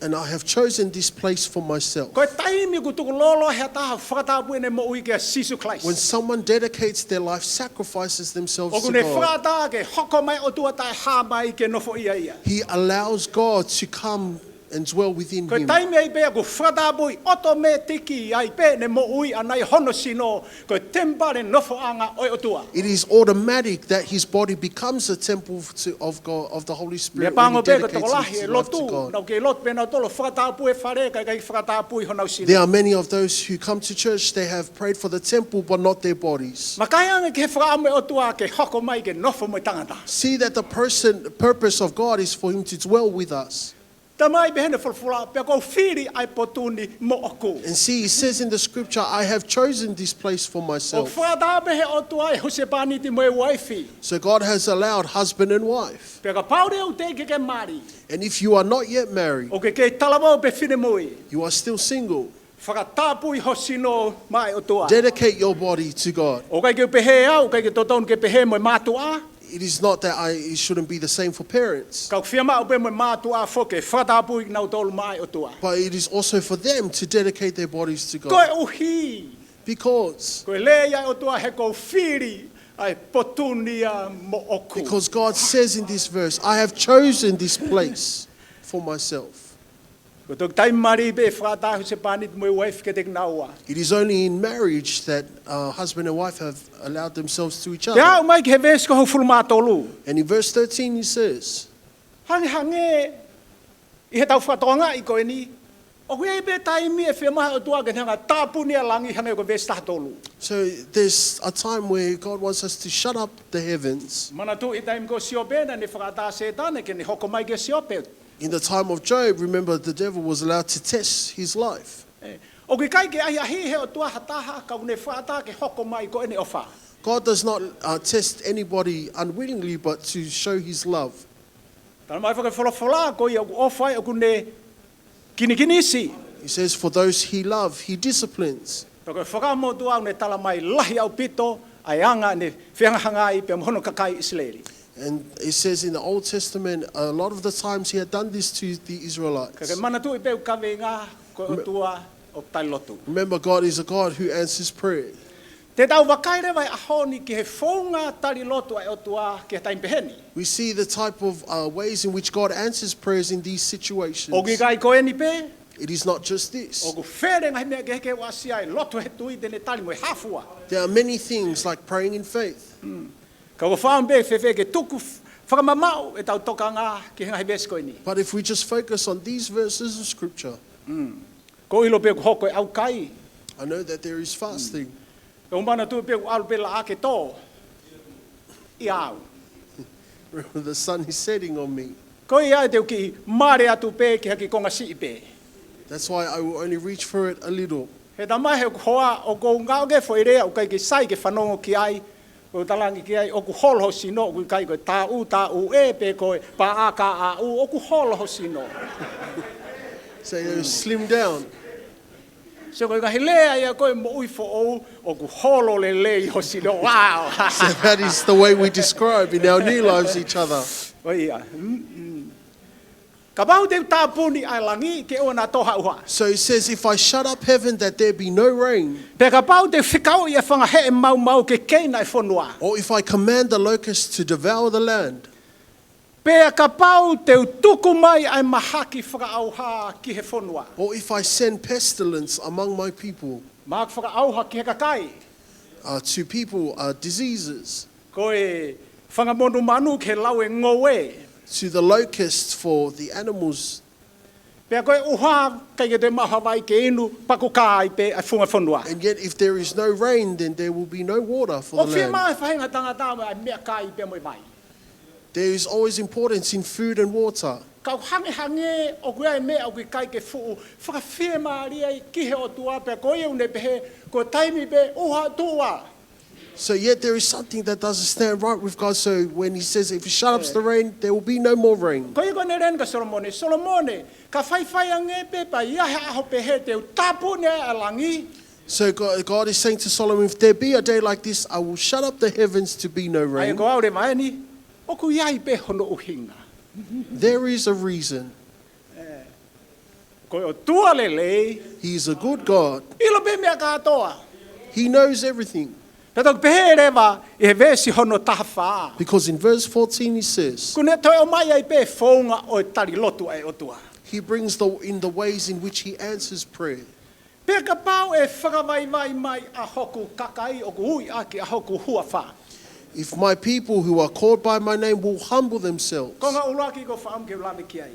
And I have chosen this place for myself." Ko e taimi ʻoku tukulolo ai ha taha ʻo fakatapui ʻene moʻui kia Sīsū Kalaisi, When someone dedicates their life, sacrifices themselves to God, ʻoku ne fakaʻatā ke hoko mai e ʻOtua taʻehāmai ke nofoʻia ia. He allows God to come and dwell within him. Ko e taimi ai pē ʻoku fakatapui, ʻotomētiki ai pē ʻene moʻui ʻana ʻi hono sino ko e temipale nofoʻanga ʻo e ʻOtua. It is automatic that his body becomes a temple to, of God, of the Holy Spirit when he dedicates his life to God. Meʻapango pē ko e tokolahi e lotu, naʻa nau kei lotu pē nautolu fakatapui e fale, kae ʻikai fakatapui honau sino. There are many of those who come to church, they have prayed for the temple, but not their bodies. Vakai ange ki he fakaʻamu ʻa e ʻOtua ke hoko mai ke nofo mo e tangata. See that the person, purpose of God is for him to dwell with us. Talamai pē ʻe he folofola, pea ʻoku ou fili ʻa e potu ni moʻoku. And see, it says in the scripture, "I have chosen this place for myself." ʻOku fakataha pē he ʻOtua e husepāniti mo e uaifi. So God has allowed husband and wife. Pea kapau leva ʻoku teʻeki ke ke mali, And if you are not yet married, ʻoku ke kei talavou pe finemui, you are still single. Fakatapui ho sino maʻa e ʻOtua. Dedicate your body to God. ʻOku ʻikai ke u pehē au, ʻoku ʻikai ke totonu ke pehē mo e mātuʻa. It is not that I, it shouldn't be the same for parents. Ka ʻoku fiemaʻu pē mo e mātuʻa foki ke fakatapui kinautolu maʻa e ʻOtua. But it is also for them to dedicate their bodies to God. Koeʻuhi, Because, ko e lea ia ʻa e ʻOtua, he ʻoku ou fili ʻa e potu ni ia moʻoku. Because God says in this verse, "I have chosen this place for myself." Ko e toki taimi mali pē ʻe fakaʻatā e husepāniti mo e uaifi kiate kinaua. It is only in marriage that, uh, husband and wife have allowed themselves to each other. Pea aʻu mai ki he veesi ko e hongofulu mā tolu. And in verse thirteen he says, Hangehangē ʻi heʻetau fakatokangaʻi ko eni, ʻoku ʻi ai pē taimi ʻe fiemaʻu he ʻOtua ke ne hanga ʻo tāpuni ʻa langi hangē ko e veesi taha tolu. So there's a time where God wants us to shut up the heavens. Manatuʻi e taimi ko Siope naʻa ne fakaʻatā ʻa Sētane ke ne hoko mai kia Siope. In the time of Job, remember, the devil was allowed to test his life. ʻOku ʻikai ke ʻahiʻahiʻi he ʻOtua ha taha, ka ʻoku ne fakaʻatā ke hoko mai ko ʻene ʻofa. God does not uh, test anybody unwittingly, but to show his love. Talamai ʻe he folofola ko ia ʻoku ʻofa ai ʻoku ne kinikinisi. He says, "For those he love, he disciplines." Pea ko e fakamotuʻa ʻoku ne talamai lahi ʻaupito ʻa e anga ʻene fehangahangai pea mo hono kakai ʻIsileli. And it says in the Old Testament, a lot of the times he had done this to the Israelites. Ka ke manatuʻi pē ʻoku kaveinga ko e ʻOtua ʻoku tali lotu. Remember, God is a God who answers prayer. Te tau vakai leva he ʻaho ni ki he founga tali lotu ʻa e ʻOtua ki he taimi pehē ni. We see the type of uh, ways in which God answers prayers in these situations. ʻOku ʻikai ko eni pē. It is not just this. ʻOku fele ngaahi meʻa kehekehe ʻoku ʻasi ai, lotu he tui te ne tali mo e hā fua. There are many things like praying in faith. Ka ʻoku ou fakaʻamu pē fēfē ke tuku f-, fakamamaʻu ʻetau tokanga ki he ngaahi veesi ko eni. But if we just focus on these verses of scripture, ʻOku ou ʻilo pē ʻoku hoko e ʻaukai. I know that there is fasting. ʻOku ou manatuʻi pē ʻoku ʻalu pē laʻā ke tō ʻiate au. The sun is setting on me. Ko ia te u kiʻi male atu pē ki ha kiʻi konga siʻi pē. That's why I will only reach for it a little. He talamai ʻe he hoa ʻoku ou ngāueʻaki e foʻi lea ʻoku ʻikai ke sai ke fanongo ki ai. ʻOku talaange ki ai, ʻoku holo ho sino, ʻoku ʻikai ko e tāʻū, tāʻū ē, pe ko e paʻa, kaʻaʻū, ʻoku holo ho sino. So you slim down. So ko e ngaahi lea ia ko e moʻui foʻou, ʻoku holo lelei ho sino. Wow. So that is the way we describe in our new lives each other. ʻO ia. Mm, mm. Kapau te u tāpuni ʻa e langi ke ʻoua naʻa tō ha ʻuha. So he says, "If I shut up heaven that there be no rain, Pea kapau te u fekauʻi ʻa e fanga heʻe maumau ke keina ʻa e fonua. Or if I command the locusts to devour the land, Pea kapau te u tuku mai ʻa e mahaki fakaʻauha ki he fonua." Or if I send pestilence among my people, Mahaki fakaʻauha ki he kakai. Uh, to people, uh, diseases. Ko e fanga monumanu ki he lau e ngoue. To the locusts for the animals. Pea ko e ʻuha ʻikai ke toe maʻu ha vai ke inu, paku kai pē ʻa e funga fonua. And yet if there is no rain, then there will be no water for the land. ʻOku fiemaʻu ʻe he faʻahinga tangata mo e meʻakai pea mo e vai. There is always importance in food and water. Ka ʻoku hangehangē ʻoku ʻi ai e meʻa ʻoku ʻikai ke fuʻu fakafiemālie ai ki he ʻOtua pea ko ia ʻoku ne pehē ko e taimi pē ʻuha tuʻa. So yet there is something that doesn't stand right with God. So when he says, "If he shut up the rain, there will be no more rain." Ko ia ko e lea eni kia Solomone. Solomone, ka faifai ange pē pea ʻi ai ha ʻaho pehē te u tāpuni ʻa e langi. So God, God is saying to Solomon, "If there be a day like this, I will shut up the heavens to be no rain." ʻA ia ko au leva eni, ʻoku ʻi ai pē hono ʻuhinga. There is a reason. Ko e ʻOtua lelei. He is a good God. ʻIlo pē meʻa kātoa. He knows everything. Pea toki pehē leva ʻi he veesi hono taha fā. Because in verse fourteen he says, ʻOku ne toe ʻomai ai pē founga ʻo e tali lotu ʻa e ʻOtua. He brings the, in the ways in which he answers prayer. Pea kapau ʻe fakavaivai mai ʻa hoku kakai ʻoku ui ʻaki ʻa hoku huafa. If my people who are called by my name will humble themselves. Ko e konga ʻuluaki ʻoku ou fakaʻamu ke u lave ki ai.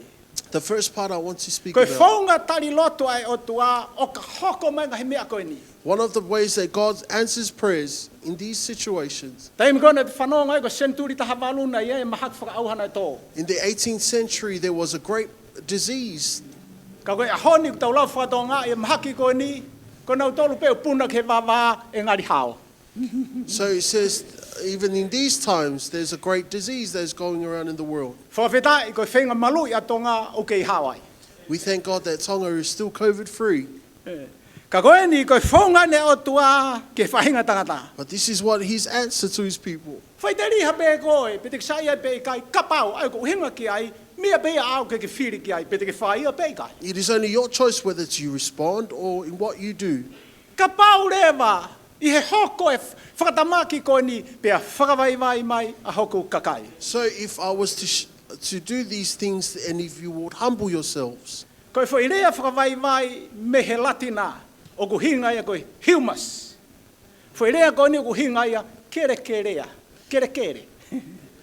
The first part I want to speak about. Ko e founga tali lotu ʻa e ʻOtua ʻoka hoko mai ngaahi meʻa ko eni. One of the ways that God answers prayers in these situations. Taimi ko ē naʻa te fanongo ai ko e senituli taha valu naʻe ʻi ai e mahaki fakaʻauha naʻe tō. In the eighteenth century, there was a great disease. Ka ko e ʻaho ni ʻoku tau lau faka-Tonga ʻa e mahaki ko eni, ko nautolu pē ʻoku puna ki he vavā ʻe ngali hao. So it says, even in these times, there's a great disease that is going around in the world. Fakafetaʻi ko e feinga maluʻi ʻa Tonga ʻoku kei hao ai. We thank God that Tonga is still COVID free. Ka ko eni ko e founga ʻa e ʻOtua ki he faʻahinga tangata. But this is what his answer to his people. Faʻiteliha pē koe, pe te ke saiʻia pe ʻikai, kapau ʻa ia ʻoku ke ʻuhinga ki ai, meʻa pē ia ʻaʻau ke ke fili ki ai, pe te ke fai ia pe ʻikai. It is only your choice whether to you respond or in what you do. Kapau leva ʻi he hoko e fakatamaki ko eni pea fakavaivai mai ʻa hoku kakai. So if I was to sh-, to do these things, and if you would humble yourselves. Ko e foʻi lea fakavaivai mei he Latina, ʻoku ʻuhinga ia ko e humus. Foʻi lea ko eni ʻoku ʻuhinga ia kelekelea, kelekele.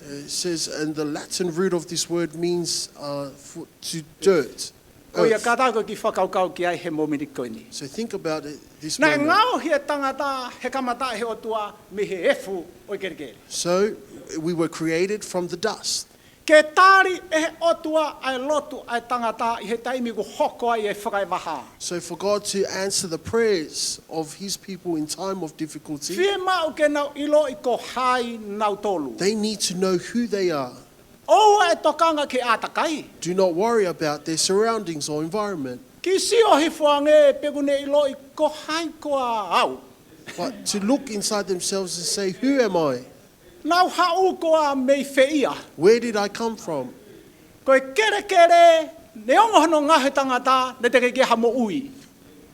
It says, and the Latin root of this word means, uh, for, to dirt. Ko ia kātaki ke fakakaukau ki ai he mōmeniti ko eni. So think about it this moment. Naʻe ngaohi e tangata he kamataʻi he ʻOtua mei he efu ʻo e kelekele. So we were created from the dust. Ke tali ʻe he ʻOtua ʻa e lotu ʻa e tangata ʻi he taimi ʻoku hoko ai e fakaʻevaha. So for God to answer the prayers of his people in time of difficulty, Fiemaʻu ke nau ʻiloʻi ko hai nautolu. They need to know who they are. ʻOua ʻe tokanga ki he ʻātakai. Do not worry about their surroundings or environment. Ke sio hifo ange pe ʻoku ne ʻiloʻi ko hai koā au. But to look inside themselves and say, "Who am I? Naʻa ku haʻu koā mei fē ia? Where did I come from?" Ko e kelekele, neongo hono ngaohi ʻe he tangata, naʻe teʻeki ke ʻi ai ha moʻui.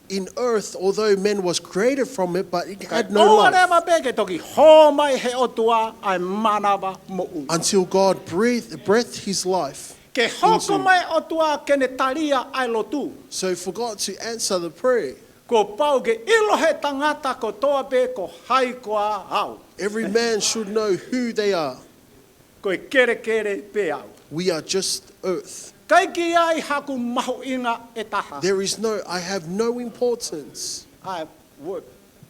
In earth, although man was created from it, but it had no ʻOua life. leva pē ke toki hō mai ʻe he ʻOtua ʻa e mānava moʻui. Until God breathed, breathed his life. Ke hoko Into- mai ʻOtua ke ne talia ʻa e lotu. So for God to answer the prayer, Kuo pau ke ʻilo ʻe he tangata kotoa pē ko hai koā au. Every man should know who they are. Ko e kelekele pē au. We are just earth. ʻIkai ke ʻi ai haku mahuʻinga ʻe taha. There is no, I have no importance. ʻA e worth,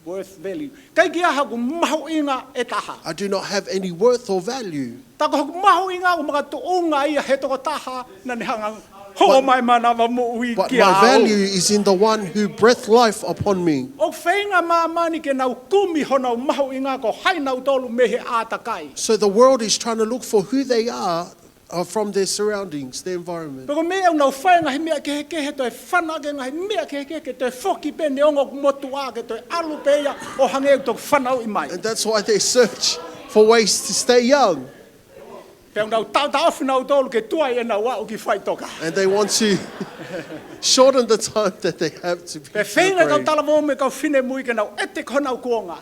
worth value. ʻIkai ke ʻi ai haku mahuʻinga ʻe taha. I do not have any worth or value. Tā ko hoku mahuʻinga ʻoku makatuʻunga ia he tokotaha naʻa ne hanga ʻo hō mai mānava moʻui But kia my au. Value is in the one who breathed life upon me. ʻOku feinga māmani ke nau kumi honau mahuʻinga ko hai nautolu mei he ʻātakai. So the world is trying to look for who they are, uh, from their surroundings, their environment. Pea ko e meʻa ʻoku nau fai ngaahi meʻa kehekehe, toe fanauʻi ngaahi meʻa kehekehe, ke toe foki pē neongo ʻoku motuʻa, ke toe ʻalu pē ia ʻo hangē ʻoku toe fanauʻi mai. And that's why they search for ways to stay young. Pea ʻoku nau taʻotaʻofi nautolu ke tuai ʻenau aʻu ki faʻitoka. And they want to shorten the time that they have to be Pea feinga kau praying. Talavou mo e kau finemui ke nau ʻete ki honau kuonga.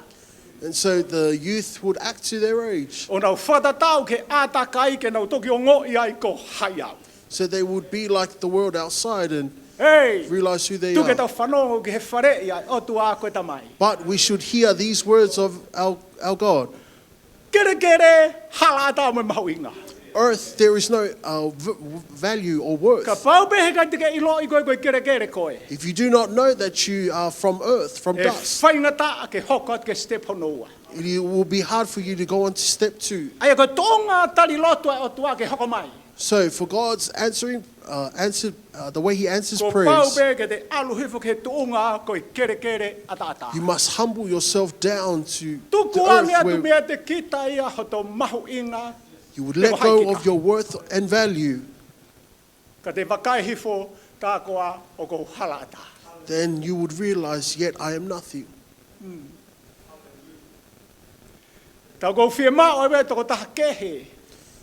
And so the youth would act to their age. ʻO nau fakatatau ki he ʻātakai ke nau toki ongoʻi ai ko hai au. So they would be like the world outside and Hei, realize who they tuku ke are. tau fanongo ki he faleʻi ʻa e ʻOtua ko e Tamai. But we should hear these words of our, our God. Kelekele, halaʻatā mo e mahuʻinga. Earth, there is no, uh, v- v- value or worth. Kapau pē heʻikai te ke ʻiloʻi koe ko e kelekele koe, If you do not know that you are from earth, from ʻe dust, faingataʻa ke hoko atu ki he step hono ua. it will be hard for you to go on to step two. ʻA ia ko e tuʻunga tali lotu ʻa e ʻOtua ke hoko mai. So for God's answering, uh, answer, uh, the way he answers Kuo pau prayers, pē ke te ʻalu hifo ki he tuʻunga ko e kelekele ʻataʻatā. You must humble yourself down to the Tuku ange earth atu where meiate kita ia hoto mahuʻinga. you would Te let ko hai go kita. Of your worth and value. Ka te vakai hifo, tā koā ʻoku ou halaʻatā. Then you would realize, "Yet I am nothing." Tā ʻoku ou fiemaʻu ʻe au e tokotaha kehe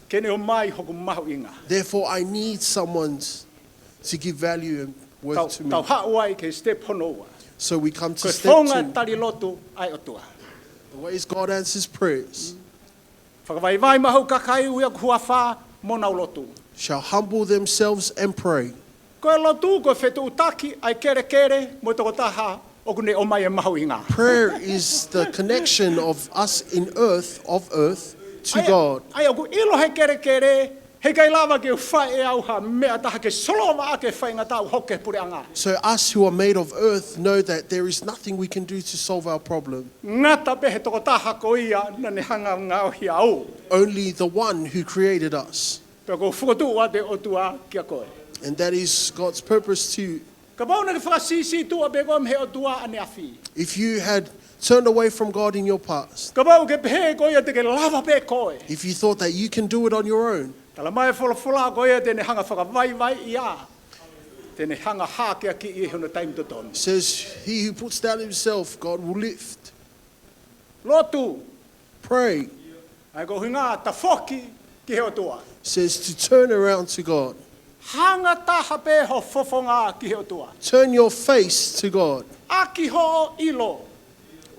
ke ne ʻomai hoku mahuʻinga. Therefore, I need someone to give value and worth Tau, to me. Tau haʻu ai ki he step hono ua. So we come to Ko e step founga two. Tali lotu ʻa e ʻOtua. The ways God answers prayers. Fakavaivai mai hoku kakai ʻi hoku huafa mo nau lotu. Shall humble themselves and pray. Ko e lotu ko e fetuʻutaki ʻa e kelekele mo e tokotaha ʻoku ne ʻomai e mahuʻinga. Prayer is the connection of us in earth, of earth, to ʻA ia, God. ʻA ia ʻoku ʻilo ʻe he kelekele, heʻikai lava ke u fai ʻe au ha meʻa ʻe taha ke solova ʻaki e faingataʻa ʻoku hoko he puleʻanga. So us who are made of earth know that there is nothing we can do to solve our problem. Ngata pē he tokotaha ko ia naʻa ne hanga ʻo ngaohi au. Only the one who created us. Pea ʻoku ou fokotuʻu atu e ʻOtua kia koe. And that is God's purpose to you. Kapau naʻa ke fakasīsītuʻa pē koe mei he ʻOtua ʻaneafi. If you had turned away from God in your past, Kapau ʻoku ke pehē ko ia te ke lava pē koe. If you thought that you can do it on your own, Talamai ʻe he folofola ko ia te ne hanga ʻo fakavaivaiʻi ia. Te ne hanga ʻo hākeakiʻi ʻi hono taimi totonu. Says, "He who puts down himself, God will lift." Lotu. Pray. ʻA ia ko e ʻuhinga tafoki ki he ʻOtua. Says to turn around to God. Hanga taha pē ho fofonga ki he ʻOtua. Turn your face to God. ʻAki hoʻo ʻilo.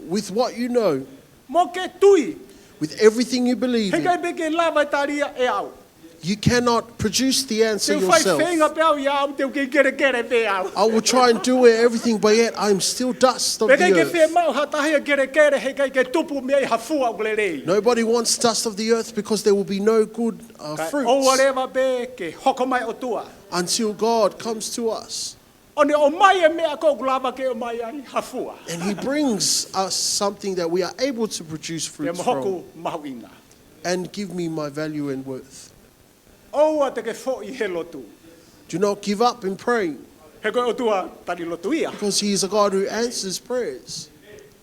With what you know, Mo ke tui. With everything you believe in, Heʻikai pē ke lava ʻe talia ʻe au. You cannot produce the answer Te u fai yourself. Feinga pē au ia au, te u kei kelekele pē au. I will try and do everything, but yet I'm still dust of the earth. Pea ʻikai ke fiemaʻu ha taha ia kelekele, heʻikai ke tupu mei ai ha fua ʻoku lelei. Nobody wants dust of the earth because there will be no good, uh, Kae fruits ʻoua leva pē ke hoko mai ʻOtua. Until God comes to us. ʻO ne ʻomai e meʻa ʻoku lava ke ʻomai ai ha fua. And he brings us something that we are able to produce fruits from. Pea mo hoku mahuʻinga. And give me my value and worth. ʻOua te ke foʻi he lotu. Do not give up in praying. He ko e ʻOtua tali lotu ia. Because he is a God who answers prayers.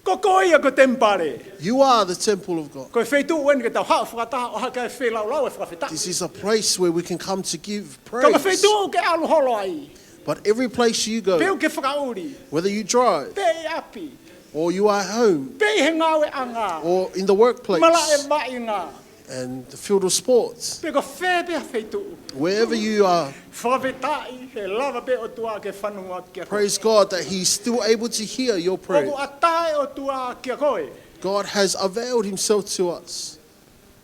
Ko koe ia ko e temipale. You are the temple of God. Ko e feituʻu eni ke tau haʻu fakataha ʻo hake ai ʻo feilaulau e fakafetaʻi. This is a place where we can come to give Ka ko e praise. feituʻu ke ʻalu holo ai. But every place you go, Pe ʻoku ke fakaʻuli. Whether you drive Pe ʻi ʻapi. Or you are home. Pe ʻi he ngāue ʻanga. Or in the workplace. Malaʻe vaʻinga. And the field of sports. Pe ko fē pē ha feituʻu. Wherever you are, Fakafetaʻi he lava pē ʻOtua ke fanongo atu kia koe. Praise God that he's still able to hear your ʻOku prayers. ʻatā e ʻOtua kia koe. God has availed himself to us.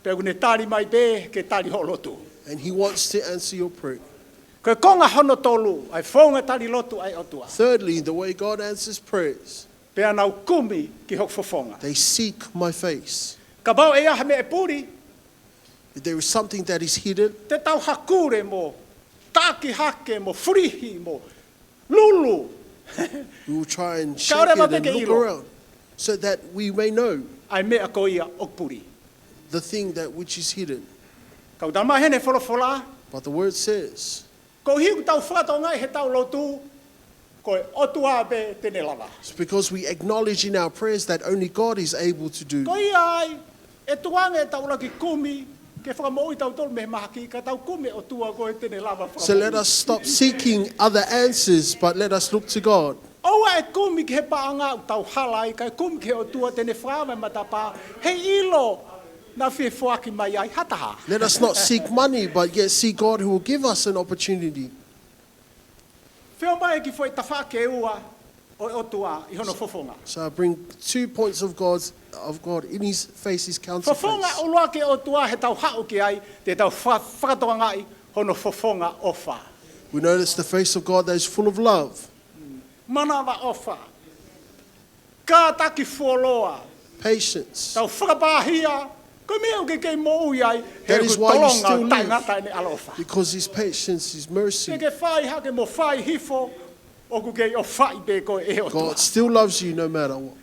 Pea ʻoku ne tali mai pē ke tali hoʻo lotu. And he wants to answer your prayer. Ko e konga hono tolu, ʻa e founga tali lotu ʻa e ʻOtua. Thirdly, the way God answers prayers, Pea nau kumi ki hoku fofonga. They seek my face. Kapau ʻe ʻi ai ha meʻa ʻe puli. If there is something that is hidden, Te tau hakule mo taki hake mo fulihi mo lulu. We will try and Ka shake ʻoua it naʻa te and ke look ʻilo. Around so that we may know ʻA e meʻa ko ia ʻoku puli. The thing that which is hidden. Ka ʻoku tala mai heni he folofola. But the word says, Koeʻuhi ʻoku tau fakatokangaʻi heʻetau lotu, ko e ʻOtua pē te ne lava. It's because we acknowledge in our prayers that only God is able to do. Ko ia ai, ʻe tuku ange ʻetau ʻuluaki kumi ke fakamoʻui kitautolu mei he mahaki, ka tau kumi e ʻOtua ko ē te ne lava fakamoʻui. So let us stop seeking other answers, but let us look to God. ʻOua ʻe kumi ki he paʻanga ʻoku tau hala ai, kae kumi ki he ʻOtua te ne fakaava e matapā, heiʻilo naʻa fie foaki mai ai ha taha. Let us not seek money, but yet seek God who will give us an opportunity. Feʻao mai ki he foʻi tafaʻaki ʻe ua ʻo e ʻOtua ʻi hono fofonga. So I bring two points of God's of God in his face, his counterface. Fofonga ʻuluaki ʻo e ʻOtua heʻetau haʻu ki ai, te tau fa- fakatokangaʻi hono fofonga ʻofa. We notice the face of God that is full of love, Manavaʻofa. Kātaki fuoloa. Patience. Tau fakapāhia, ko e meʻa ʻoku ke kei moʻui ai, he That is ʻoku why you tolonga still ʻo live. Taʻengata ʻene ʻaloʻofa. Because his patience, his mercy. Ke ke fai hake mo fai hifo, ʻoku kei ʻofaʻi pē koe ʻe he ʻOtua. God still loves you no matter what.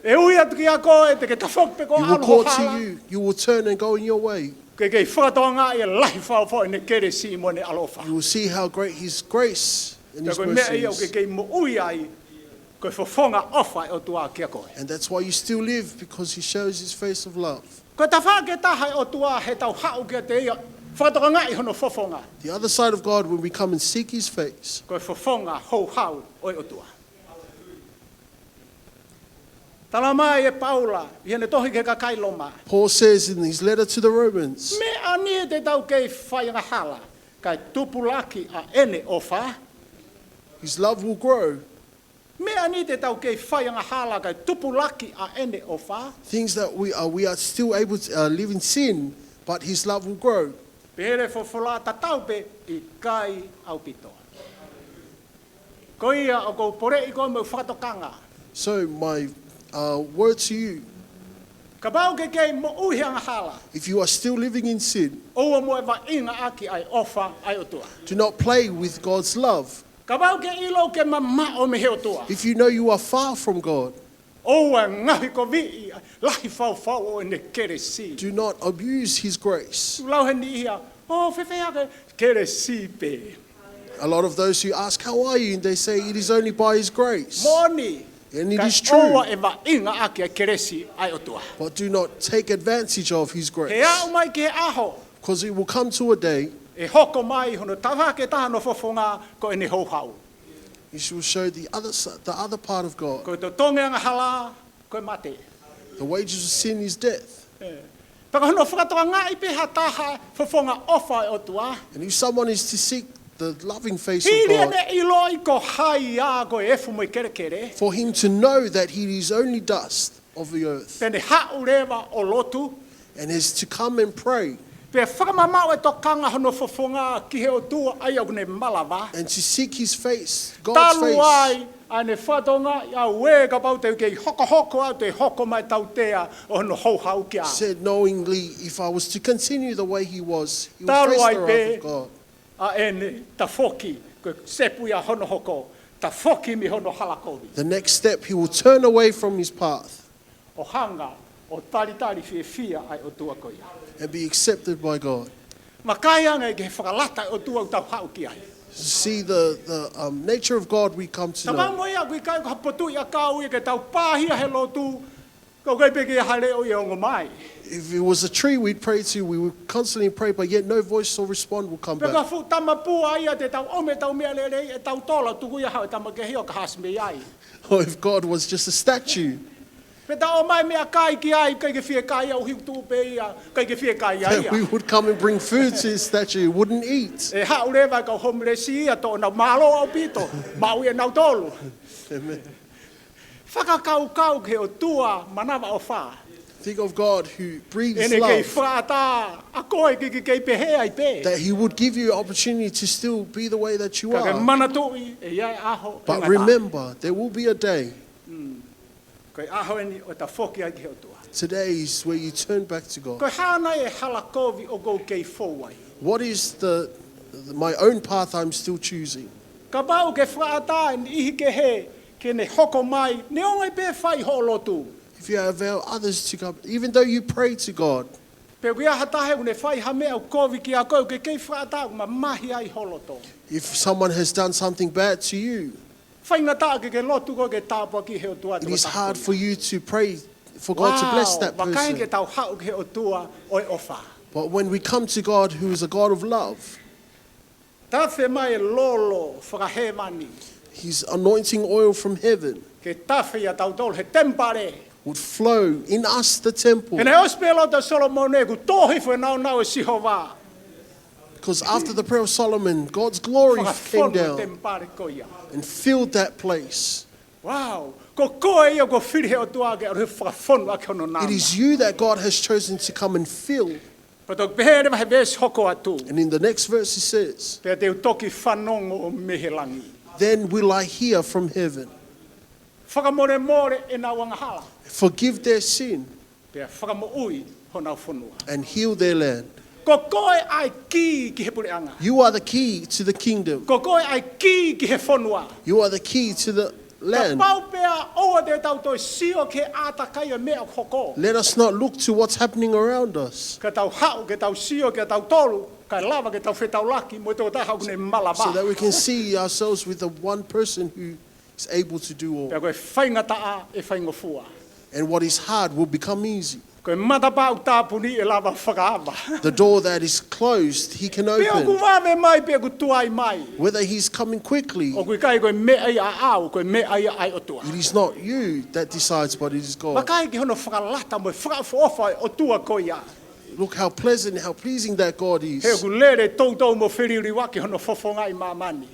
ʻE ui atu kia koe, te ke tafoki pē koe He will ʻalu call hoʻo hala. To you, you will turn and go in your way. Ke kei fakatokangaʻi e lahi faufaua ʻene kelesi mo ʻene ʻaloʻofa. You will see how great his grace and Pea his ko e meʻa mercy ia ʻoku ke is. Kei moʻui ai, ko e fofonga ʻofa ʻa e ʻOtua kia koe. And that's why you still live, because he shows his face of love. Ko e tafaʻaki ʻe taha ʻo e ʻOtua heʻetau haʻu kiate ia, fakatokangaʻi hono fofonga. The other side of God, when we come and seek his face, Ko e fofonga houhau ʻo e ʻOtua. Tala mai ʻe Paula ʻi heʻene tohi ki he kakai Loma. Paul says in his letter to the Romans, Meʻa ni te tau kei faiangahala, kae tupulaki ʻa ʻene ʻofa. his love will grow. Meʻa ni te tau kei faiangahala, kae tupulaki ʻa ʻene ʻofa. Things that we are, we are still able to uh, live in sin, but his love will grow. Pehē ʻe he folofola, tatau pē, ʻikai ʻaupito. Ko ia ʻoku ou poleʻi koe mo e fakatokanga. So my uh, word to you, Kapau ʻoku ke kei moʻui he angahala, if you are still living in sin, ʻoua muʻa ʻe vaʻinga ʻaki ʻa e ʻofa ʻa e ʻOtua. Do not play with God's love. Kapau ʻoku ke ʻilo ʻoku ke mamaʻo mei he ʻOtua, If you know you are far from God, ʻoua ʻe ngaohikoviʻi ʻa e lahi faufaua ʻo ʻene kelesi. Do not abuse his grace. Lau he niʻihi ia, ʻo fēfē hake, kelesi pē. A lot of those who ask, "How are you?" and they say, "It is only by his grace." Moʻoni. And it Kae is true. ʻoua ʻe vaʻinga ʻaki ʻa e kelesi ʻa e ʻOtua. But do not take advantage of his grace. He aʻu mai ki he ʻaho, Because it will come to a day, ʻe hoko mai hono tafaʻaki ʻe taha hono fofonga ko ʻene houhau. he will show the other, si- the other part of God. Ko e totongi angahala, ko e mate. The wages of sin is death. Pea ko hono fakatokangaʻi pē ha taha fofonga ʻofa ʻa e ʻOtua, And if someone is to seek the loving face of hili God, ʻene ʻiloʻi ko hai ʻa ko e efu mo e kelekele, for him to know that he is only dust of the earth, pea ne haʻu leva ʻo lotu, and is to come and pray, pea fakamamaʻo e tokanga hono fofonga ki he ʻOtua ʻa ia ʻoku ne malava. And to seek his face, God's Talu face. Ai ʻa ʻene fakatokangaʻi, auē, kapau te u kei hokohoko au, te hoko mai tautea ʻo hono houhau kia. Said knowingly, if I was to continue the way he was, he would Talu face ai the pē wrath of God. ʻa ʻene tafoki, ko e sepu ia hono hoko, tafoki mei hono hala kovi. The next step, he will turn away from his path ʻO hanga ʻo talitali fiefia ʻa e ʻOtua ko ia. And be accepted by God. Vakai ange ki he fakalata ʻo e ʻOtua ʻoku tau haʻu ki ai. See the, the um, nature of God we come to Tau know. mo ia ʻoku ʻikai ko ha potuʻi ʻakau ia ke tau pāhia he lotu, ka ʻoku ʻikai pē ke ʻi ai ha leʻo ia ʻe ongo mai. If it was a tree we'd pray to, we would constantly pray, but yet no voice or respond will come Pe ko ha back. fuʻu tamapua ia te tau ʻomi ʻetau meʻalele ʻi heʻetau tolo tuku ia haʻu e tamaiki ʻo kahasi mei ai. Or if God was just a statue, Pe tau ʻomai meʻakai ki ai, ʻikai ke fiekaia, ʻuhi ʻoku tuʻu pē ia, ʻikai ke fiekaia that ia. We would come and bring food to his statue, it wouldn't eat. ʻE haʻu leva e kau homeless ia, toʻo ʻenau mālō ʻaupito, maʻu ia ʻenau tolu. Amen. Fakakaukau ki he ʻOtua manavaʻofa. Think of God who breathes ʻEne kei love, fakaʻatā ʻa koe ke ke kei pehē ai pē. That he would give you opportunity to still be the way that you Ka ke are. Manatuʻi ʻe ʻi ai e ʻaho, But ʻe ngata. Remember, there will be a day. Ko e ʻaho eni ʻo e tafoki ai ki he ʻOtua. Today is where you turn back to God. Ko e hā nai e hala kovi ʻoku ou kei fou ai? What is the, the my own path I'm still choosing? Kapau ʻoku ke fakaʻatā e niʻihi kehe ke ne hoko mai, neongo ai pē fai hoʻo lotu. If you allow others to come, even though you pray to God, Pe ʻoku ʻi ai ha taha ʻoku ne fai ha meʻa ʻoku kovi kiate koe, ʻoku ke kei fakaʻatā ʻoku mamahi ai ho loto. If someone has done something bad to you, Faingataʻa ke ke lotu koe ke tāpuakiʻi he ʻOtua. It is hard for you to pray for God to bless that person. Vakai ke tau haʻu ki he ʻOtua ʻo e ʻofa. But when we come to God, who is a God of love, Tafe mai e lolo fakahēvani. His anointing oil from heaven Ke tafe ʻiate kitautolu he temipale. Would flow in us, the temple. He naʻe ʻosi pē lotu ʻa Solomone kuo tō hifo e nāunau ʻo Sihova. Because after the prayer of Solomon, God's glory came down Fakafonu e temipale ko ia. And filled that place. Wow. Ko koe ia kuo fili he ʻOtua ke ʻalu ʻo fakafonu ʻaki hono nāunau. It is you that God has chosen to come and fill. Pea toki pehē leva he veesi hoko atu. And in the next verse it says, Pea te u toki fanongo mei he langi. Then will I hear from heaven. Fakamolemole ʻenau angahala. Forgive their sin. Pea fakamoʻui honau fonua. And heal their land. Ko koe ʻa e kī ki he puleʻanga. You are the key to the kingdom. Ko koe ʻa e kī ki he fonua. You are the key to the land. Kapau pē ʻoua te tau toe sio ki he ʻātakai ʻo e meʻa ʻoku hoko. Let us not look to what's happening around us. Ka tau haʻu ke tau sio kitautolu, kae lava ke tau fetaulaki mo e tokotaha ʻoku ne malava. So that we can see ourselves with the one person who is able to do all. Pea ko e faingataʻa ʻe faingofua. And what is hard will become easy. Ko e matapā ʻoku tāpuni ʻe lava fakaava. The door that is closed, he can Pe ʻoku open. Vave mai, pe ʻoku tuai mai. Whether he's coming quickly, ʻOku ʻikai ko e meʻa ia ʻaʻau, ko e meʻa ia ʻa e ʻOtua. It is not you that decides, but it is God. Vakai ki hono fakalata mo e fakaʻofoʻofa ʻo e ʻOtua ko ia. Look how pleasant, how pleasing that God is. He ʻoku lele toutou mo feliliuaki hono fofonga ʻi māmani.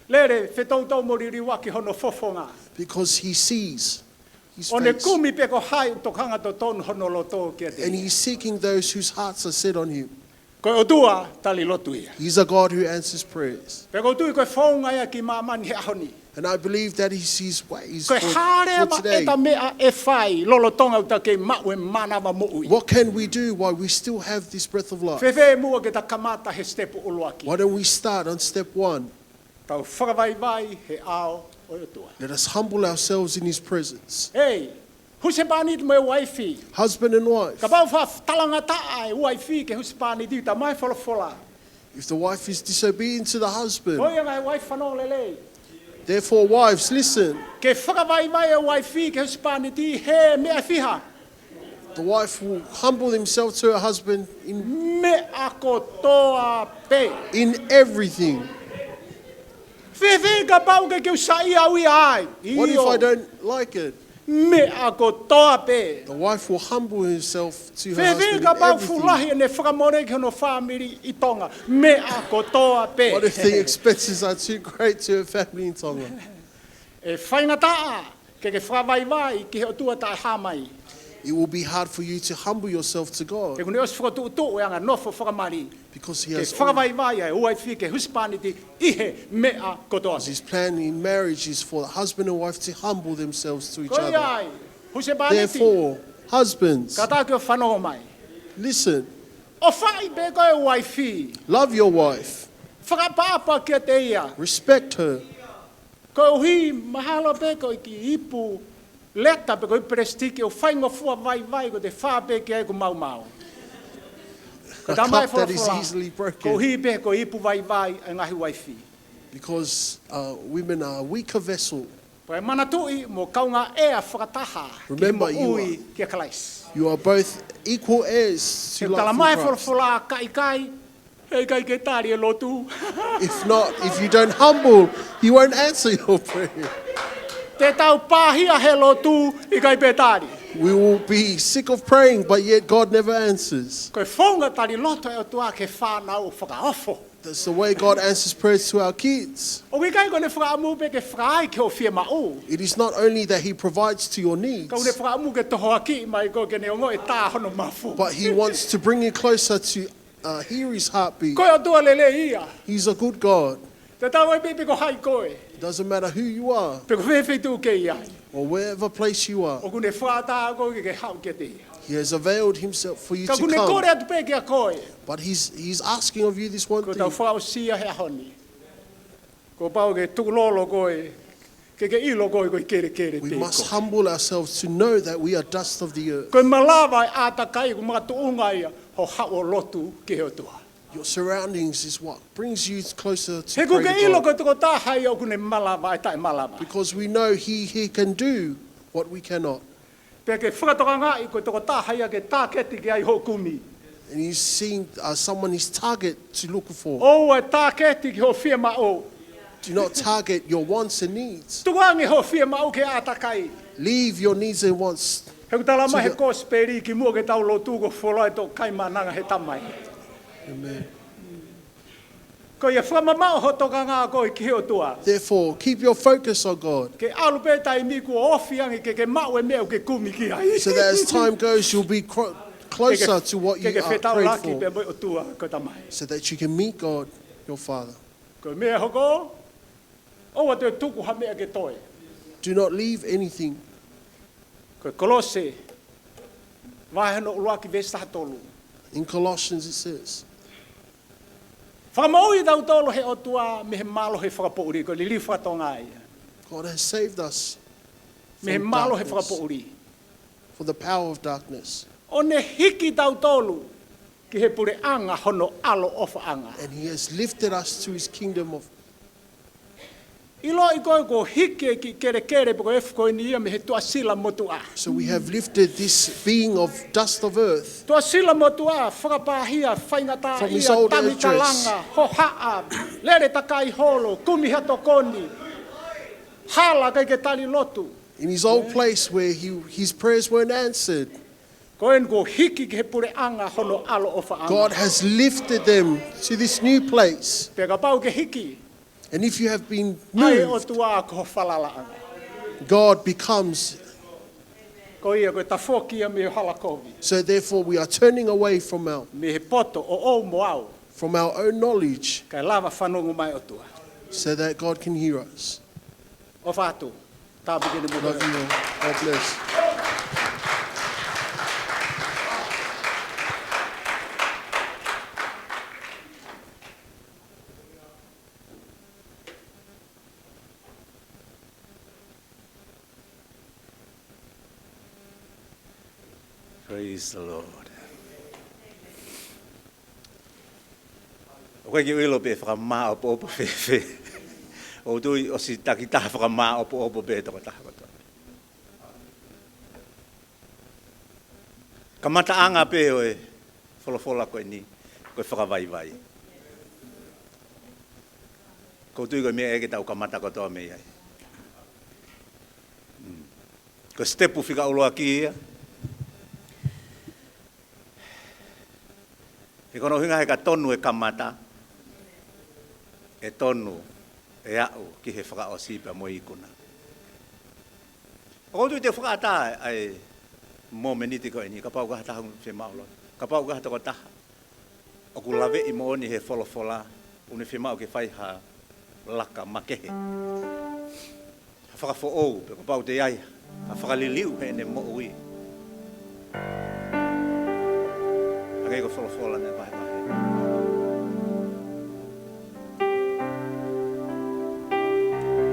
Lele fetoutou mo liliuaki hono fofonga. Because he sees his ʻO ne face. Kumi pe ko hai ʻoku tokanga totonu hono loto kiate ia. And he's seeking those whose hearts are set on him. Ko e ʻOtua tali lotu ia. He's a God who answers prayers. Pea ʻoku ou tui ko e founga ia ki māmani he ʻaho ni. And I believe that is his ways Ko e for, hā leva for today. ʻeta meʻa ʻe fai lolotonga ʻoku ta kei maʻu e mānava moʻui. What can we do while we still have this breath of life? Fēfē muʻa ke ta kamata he step ʻuluaki. Why don't we start on step one? Tau fakavaivai he ʻao ʻo e ʻOtua. Let us humble ourselves in his presence. Hei, husepāniti mo e uaifi. Husband and wife. Kapau faʻa talangataʻa e uaifi ki he husepāniti, talamai folofola. If the wife is disobedient to the husband, Ko ia ngai uaifi fanongo lelei. Therefore, wives, listen. Ke fakavaivai e uaifi ki he husepāniti he meʻa ʻe fiha. The wife will humble himself to her husband in, Meʻa kotoa pē. In everything. Fēfē kapau ʻoku ke ʻusaʻi au ia ai? What if ʻIo. I don't like it? Meʻa kotoa pē. The wife will humble herself to her Fēfē husband in kapau everything. Fulahi ʻene fakamole ki hono fāmili ʻi Tonga? Meʻa kotoa pē. What if the expenses are too great to her family in Tonga? ʻE faingataʻa ke ke fakavaivai ki he ʻOtua taʻehāmai. It will be hard for you to humble yourself to God. He ʻoku ne ʻosi fokotuʻutuʻu e anganofo fakamali. Because he Ke has all, fakavaivai e uaifi ki he husepāniti ʻi he meʻa kotoa. His plan in marriage is for the husband and wife to humble themselves to each Ko ia other. Ai, husepāniti. Therefore, husbands, Kātaki ʻo fanongo mai. Listen. ʻOfaʻi pē koe e uaifi. Love your wife. Fakaʻapaʻapa kiate ia. Respect her. Koeʻuhi mahalo pē ko e kiʻi ipu leta pe ko e ipu pelesitiki ʻoku faingofua vaivai ko e fā pē ki ai ʻoku maumau. Ko e talamai ʻe he folofola, easily broken. Koeʻuhi pē ko e ipu vaivai ʻa e ngaahi uaifi. Because, uh, women are a weaker vessel. Pea manatuʻi mo kaungā ʻea fakataha ki he moʻui kia Kalaisi. Remember, you are, you are both equal heirs to life in Christ. He talamai ʻe he folofola, ka ʻikai, heʻikai ke tali e lotu. If not, if you don't humble, he won't answer your prayer. Te tau pāhia he lotu, ʻikai pē tali. We will be sick of praying, but yet God never answers. Ko e founga tali lotu ʻa e ʻOtua ki he fānau fakaofo. That's the way God answers prayers to our kids. ʻOku ʻikai ko ʻene fakaʻamu pē ke fakaai ki hoʻo fiemaʻu. It is not only that he provides to your needs, ka ʻoku ne fakaʻamu ke tohoakiʻi mai koe ke ne ongoʻi e tā hono mafu. But he wants to bring you closer to, uh, hear his heartbeat. Ko e ʻOtua lelei ia. He's a good God. Tatau ai pē pe ko hai koe. It doesn't matter who you are. Pe ko fē feituʻu ʻokú ke ʻi ai. Or wherever place you are. ʻOku ne fakaʻatā koe ke ke haʻu kiate ia. He has availed himself for you to come. Ka ʻoku ne kole atu pē kiate koe. But he's, he's asking of you this one thing. Ko ʻetau fakaʻosi ia he ʻaho ni. Kuo pau ke tukulolo koe, ke ke ʻilo koe ko e kelekele pē koe. We must humble ourselves to know that we are dust of the earth. Ko e malava ʻa e ʻātakai ʻoku makatuʻunga ia hoʻo haʻu ʻo lotu ki he ʻOtua. Your surroundings is what brings you closer to pray to God. He ʻokú ke ʻilo ko e tokotaha ia ʻokú ne malava e taʻemalava. Because we know he, he can do what we cannot. Pea ke fakatokangaʻi ko e tokotaha ia ke tāketi ki ai hoʻo kumi. And he's seeing, uh, someone he's target to look for. ʻOua ʻe tāketi ki hoʻo fiemaʻu. Do not target your wants and needs. Tukuange hoʻo fiemaʻu ki he ʻātakai. Leave your needs and wants to the He ʻoku talamai ʻe he kosipeli kimuʻa ke tau lotu ko e fuoloa ʻe toki kai mananga he Tamai. Amen. Ko ia fakamamaʻo ho tokanga ko ē ki he ʻOtua. Therefore, keep your focus on God. Ke ʻalu pē taimi kuo ofi ange ke ke maʻu e meʻa ʻokú ke kumi ki ai. So that as time goes, you'll be cro-, closer to what you are prayed for. Ke ke, ke ke fetaulaki pē mo e ʻOtua ko e Tamai. So that you can meet God, your Father. Ko e meʻa hoko, ʻoua te ke tuku ha meʻa ke toe. Do not leave anything. Ko e Kolose, vahe hono ʻuluaki veesi taha tolu. In Colossians it says, Fakamoʻui kitautolu ʻe he ʻOtua mei he mālohi fakapoʻuli, ko e liliu faka-Tonga ia. God has saved us from darkness, mei he mālohi fakapoʻuli, for the power of darkness. ʻO ne hiki kitautolu ki he puleʻanga hono ʻaloʻofaʻanga. And he has lifted us to his kingdom of ʻIloʻi ko ē kuo hiki e kiʻi kelekele pe ko e efu ko eni ia mei he tuʻasila motuʻa. So we have lifted this being of dust of earth. Tuʻasila motuʻa, fakapāhia, faingataʻaʻia, from his old address, tamikalanga, hohaʻa, lele takai holo, kumi ha tokoni, hala ʻikai ke tali lotu. In his old place where he, his prayers weren't answered. Ko eni kuo hiki ki he puleʻanga hono ʻaloʻofaʻanga. God has lifted them to this new place. Pea kapau ʻokú ke hiki, And if you have been moved, ʻa e ʻOtua ko ho falalaʻanga. God becomes Ko ia ko e tafoki ia mei ho hala kovi. So therefore we are turning away from our, mei he poto ʻoʻou mo au, from our own knowledge, kae lava fanongo mai ʻOtua, so that God can hear us. ʻOfa atu. Tāpuekina mo. Love you all. God bless. Praise the Lord. ʻOku ʻikai ke u ʻilo pe fakamāʻopoʻopo fēfē. ʻOku ou tui ʻosi takitaha fakamāʻopoʻopo pē tokotaha kotoa. Kamataʻanga pē ʻo e folofola ko eni, ko e fakavaivai. ʻOku ou tui ko e meʻa ia ke tau kamata kotoa mei ai. Mm. Ko e sitepu fika ʻuluaki ia. He ko hono ʻuhinga he ka tonu e kamata, ʻe tonu e aʻu ki he fakaʻosi pea mo e ikuna. ʻOku ou tui te u fakaʻatā ʻa e mōmeniti ko eni, kapau ʻoku ʻi ai ha taha ʻoku fiemaʻu lotu, kapau ʻoku ʻi ai ha tokotaha ʻoku laveʻi moʻoni he folofola, ʻoku ne fiemaʻu ke fai ha laka makehe, ha fakafoʻou, pe kapau te ʻi ai ha fakaliliu heʻene moʻui. Hangē ko e folofola naʻe vahevahe.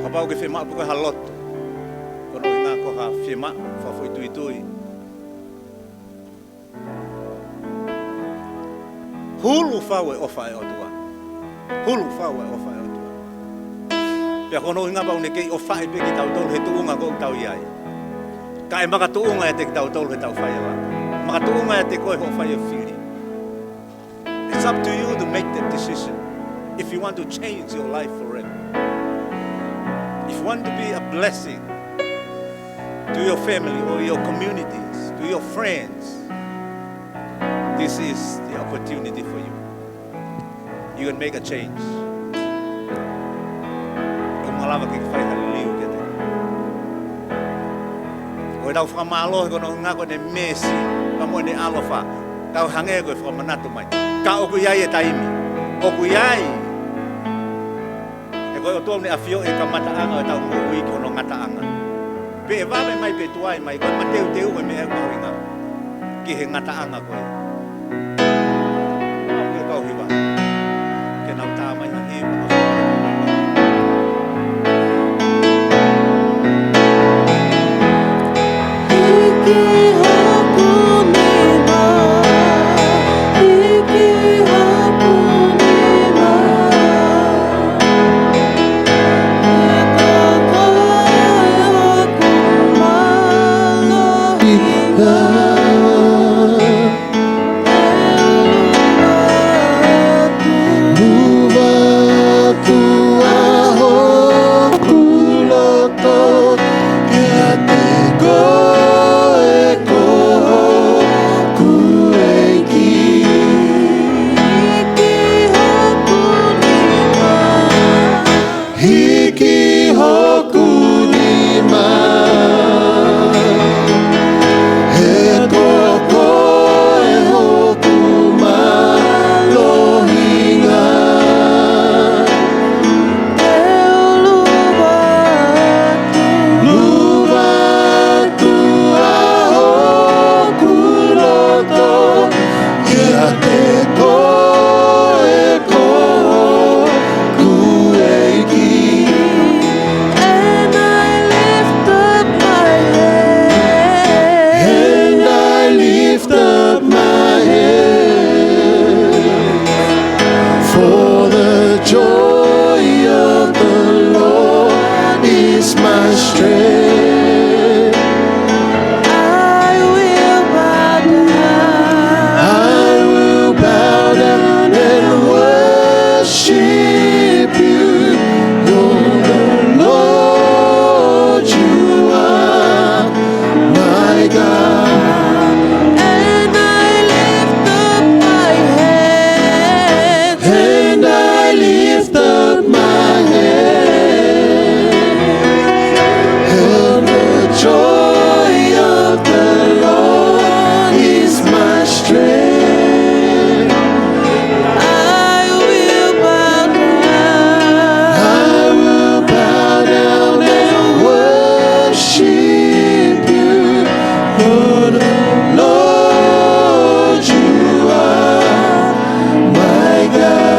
Kapau ʻokú ke fiemaʻu pē ko e ha lotu, ko hono ʻuhinga ko ha fiemaʻu fakafoʻituitui. Hulu fau e ʻofa ʻa e ʻOtua. Hulu fau e ʻofa ʻa e ʻOtua. Pea ko hono ʻuhinga pau ne kei ʻofaʻi pē kitautolu he tuʻunga ʻoku tau ʻi ai. Ka ʻe makatuʻunga ʻiate kitautolu heʻetau fai e laka. Makatuʻunga ʻiate koe hoʻo fai e fili. It's up to you to make that decision if you want to change your life forever. If you want to be a blessing to your family or your communities, to your friends, this is the opportunity for you. You can make a change. ʻOku malava ke ke fai ha liliu kiate ia. Ko ʻetau fakamālō he ko hono ʻuhinga ko ʻene meesi, pea mo ʻene ʻaloʻofa, kau hangē ko e fakamanatu mai. Ka ʻoku ʻi ai e taimi. ʻOku ʻi ai. He ko e ʻOtua ʻoku ne ʻafioʻi e kamataʻanga ʻo ʻetau moʻui ki hono ngataʻanga. Pe ʻe vave mai pe tuai mai, ko e mateuteu e meʻa ʻoku mahuʻinga ki he ngataʻanga ko ē. Ke kau hiva. Ke nau tā mai ha hiva. Hiki hoku nima, hiki hoku nima. He ko koe hoku mālohinga. Move atu ʻa hoku loto kiate koe ko hoku ʻEiki. Hiki hoku nima. Hiki hoku nima, he ko koe hoku mālohinga. Te u luva atu, luva atu ʻa hoku loto kiate koe ko hoku ʻEiki. And I lift up my head. And I lift up my head. For the joy of the Lord is my strength. I will bow down. I will bow down and worship you. You're the Lord, you are my God. And I lift up my head. And I lift up my head. And the joy of the Lord is my strength. I will bow down. I will bow down and worship you. For the Lord, you are my God.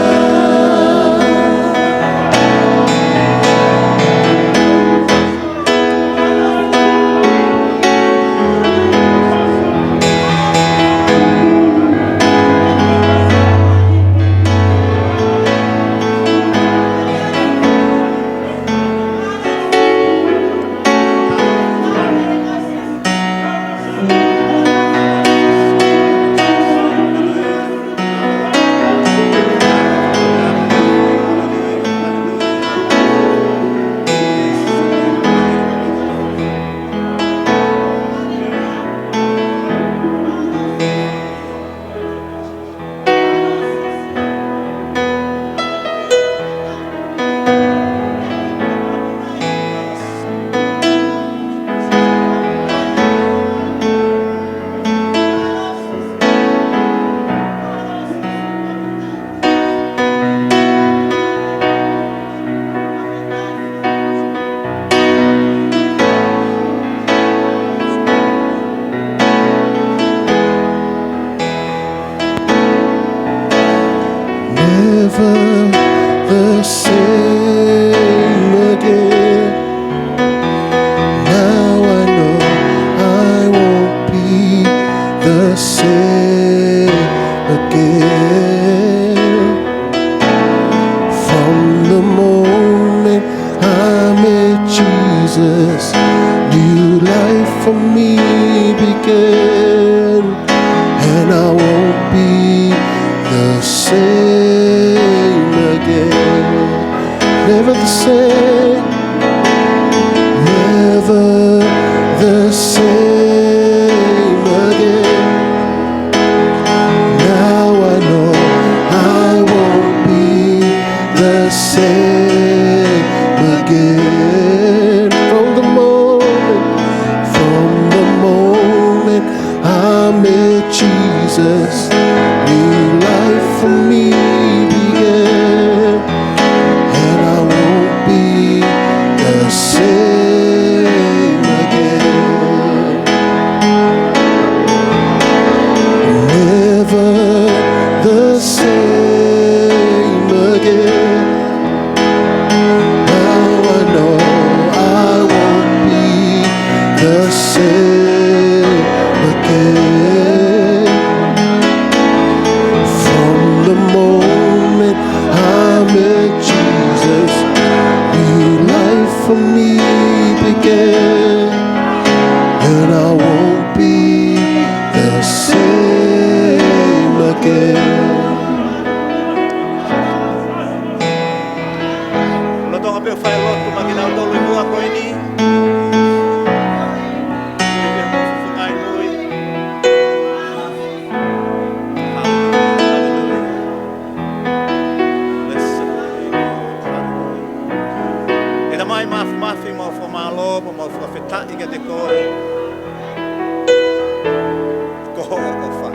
Never the same again. Now I know I won't be the same again. And I won't be the same again. Never the same, never the same again. Now I know I won't be the same again. From the moment, from the moment I met Jesus, new life for me began, and I won't be the same again. Never the same again. Now I know I won't be the same again. From the moment I met Jesus, new life for me began, and I won't be the same again. Lolotonga pē ʻeku fai lotu maʻa kinautolu ʻi he ʻaho ko eni. Ke ke fufungai lui. Haleluia. Bless the Lord. Haleluia. ʻE Tamai Māfimafi, mau fakamālō, mau fakafetaʻi kiate koe. Ko hoʻo ʻofa.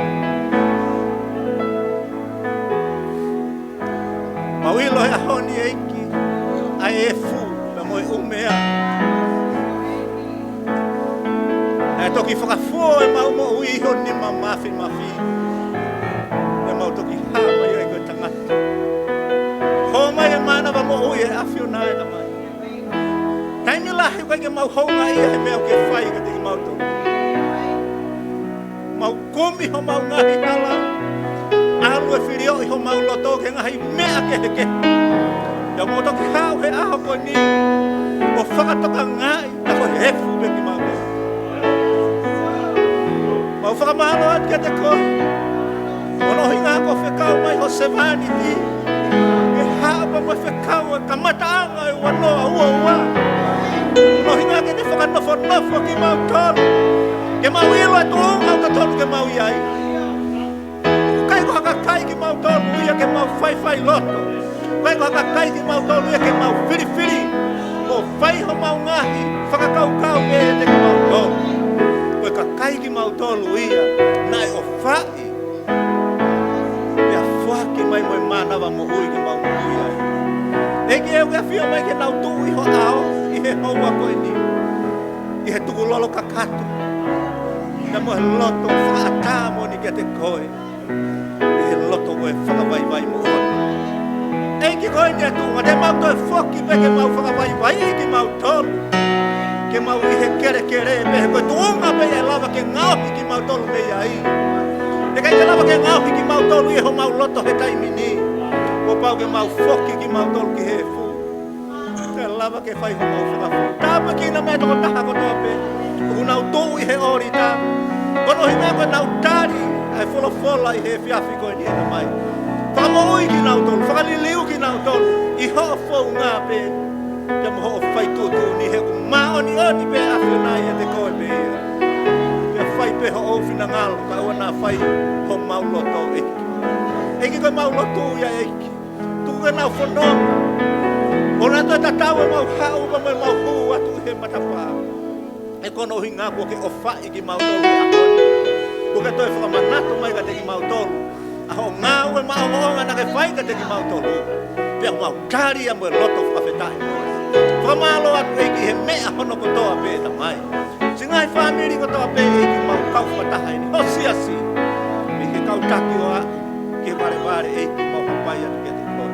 Mau ʻilo he ʻaho ni ʻEiki, ʻa e efu, pea mo e ʻumea. Naʻe toki fakafō ʻemau moʻui ʻi ho nima māfimafi. Pea mau toki hā mai ai ko e tangata. Hō mai e mānava moʻui ʻa e ʻAfiona ʻe Tamai. Taimi lahi ʻoku ʻikai ke mau houngaʻia he meʻa ʻoku ke fai kiate kimautolu. Mau kumi homau ngaahi hala, ʻalu e filioʻi homau loto ki he ngaahi meʻa kehekehe. Pea mau toki haʻu he ʻaho ko eni, ʻo fakatokangaʻi, naʻa ko e efu pē kimautolu. Mau fakamālō atu kiate koe. Ko hono ʻuhinga kuo fekau mai ho sevāniti ke haʻu pea mo e fekau e kamataʻanga ʻo e ua noa ua ua. Ko hono ʻuhinga ke ne fakanofonofo kimautolu. Ke mau ʻilo e tuʻunga ʻoku totonu ke mau ʻi ai. ʻIkai ko ha kakai kimautolu ia ke mau faifai loto. ʻIkai ko ha kakai kimautolu ia ke mau filifili. Mo fai homau ngaahi fakakaukau ʻiate kimautolu. Ko e kakai kimautolu ia naʻe ʻofaʻi. Pea foaki mai mo e mānava moʻui ke mau moʻui ai. ʻEiki ē, ʻoku ke ʻafio mai ke nau tuʻu ʻi ho ʻao, ʻi he houa ko eni. ʻI he tukulolo kakato. Pea mo e loto fakaʻatā moʻoni kiate koe. ʻI he loto ko e fakavaivai moʻoni. ʻEiki ko eni ʻa e tuʻunga te mau toe foki pē ke mau fakavaivaiʻi kimautolu. Ke mau ʻi he kelekele pē he ko e tuʻunga pē ʻe lava ke ngaohi kimautolu mei ai. ʻIkai ke lava ke ngaohi kimautolu ʻi homau loto he taimi ni. Kuo pau ke mau foki kimautolu ki he efu. Ke lava ke fai homau fakafoki. Tāpuekina mai e tokotaha kotoa pē ʻoku nau tuʻu ʻi he ʻōlita. Ko hono ʻuhinga ko ʻenau tali ʻa e folofola ʻi he efiafi ko eni ʻe Tamai. Fakamoʻui kinautolu, fakaliliu kinautolu ʻi hoʻo founga pē. Pea mo hoʻo fai tuʻutuʻuni he ʻoku māʻoniʻoni pē ʻa e ʻAfiona ʻiate koe pē ia. Pea fai pē hoʻo finangalo, kae ʻoua naʻa fai homau loto ʻEiki. ʻEiki ko ʻemau lotu ia ʻEiki. Tuku ke nau fononga. ʻO nau toe tatau ʻemau haʻu pea mo ʻemau hū atu he matapā. He ko hono ʻuhinga kuo ke ʻofaʻi kimautolu he ʻaho ni. Kuo ke toe fakamanatu mai kiate kimautolu ʻa hoʻo ngāue maʻongoʻonga naʻa ke fai kiate kimautolu. Pea mau tali ia mo e loto fakafetaʻi. Fakamālō atu ʻEiki he meʻa hono kotoa pē Tamai. Siʻi ngaahi fāmili kotoa pē ʻEiki mau kau fakataha ʻi he siasi. ʻEiki kau taki ʻo aʻu ki he valevale ʻEiki mau hapai atu kiate koe.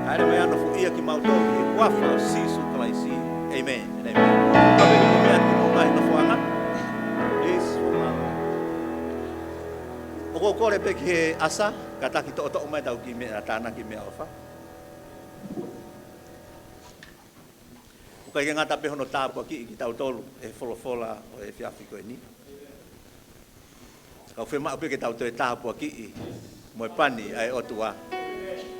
Kae ʻoua naʻa foʻi ia kimautolu ʻi he huafa ʻo Sīsū Kalaisi. ʻĒmeni. ʻĒmeni. Ka me ki mea ki mo mai na fuanga. Please, fuanga. ʻOku ou kole pē ki he ʻasa, kātaki toʻotoʻo mai ʻetau kiʻi meʻa tānaki meʻaʻofa. ʻOku ʻikai ke ngata pē hono tāpuakiʻi kitautolu ʻe he folofola ʻo e efiafi ko eni. Ka ʻoku fiemaʻu pē ke tau toe tāpuakiʻi mo e pani ʻa e ʻOtua.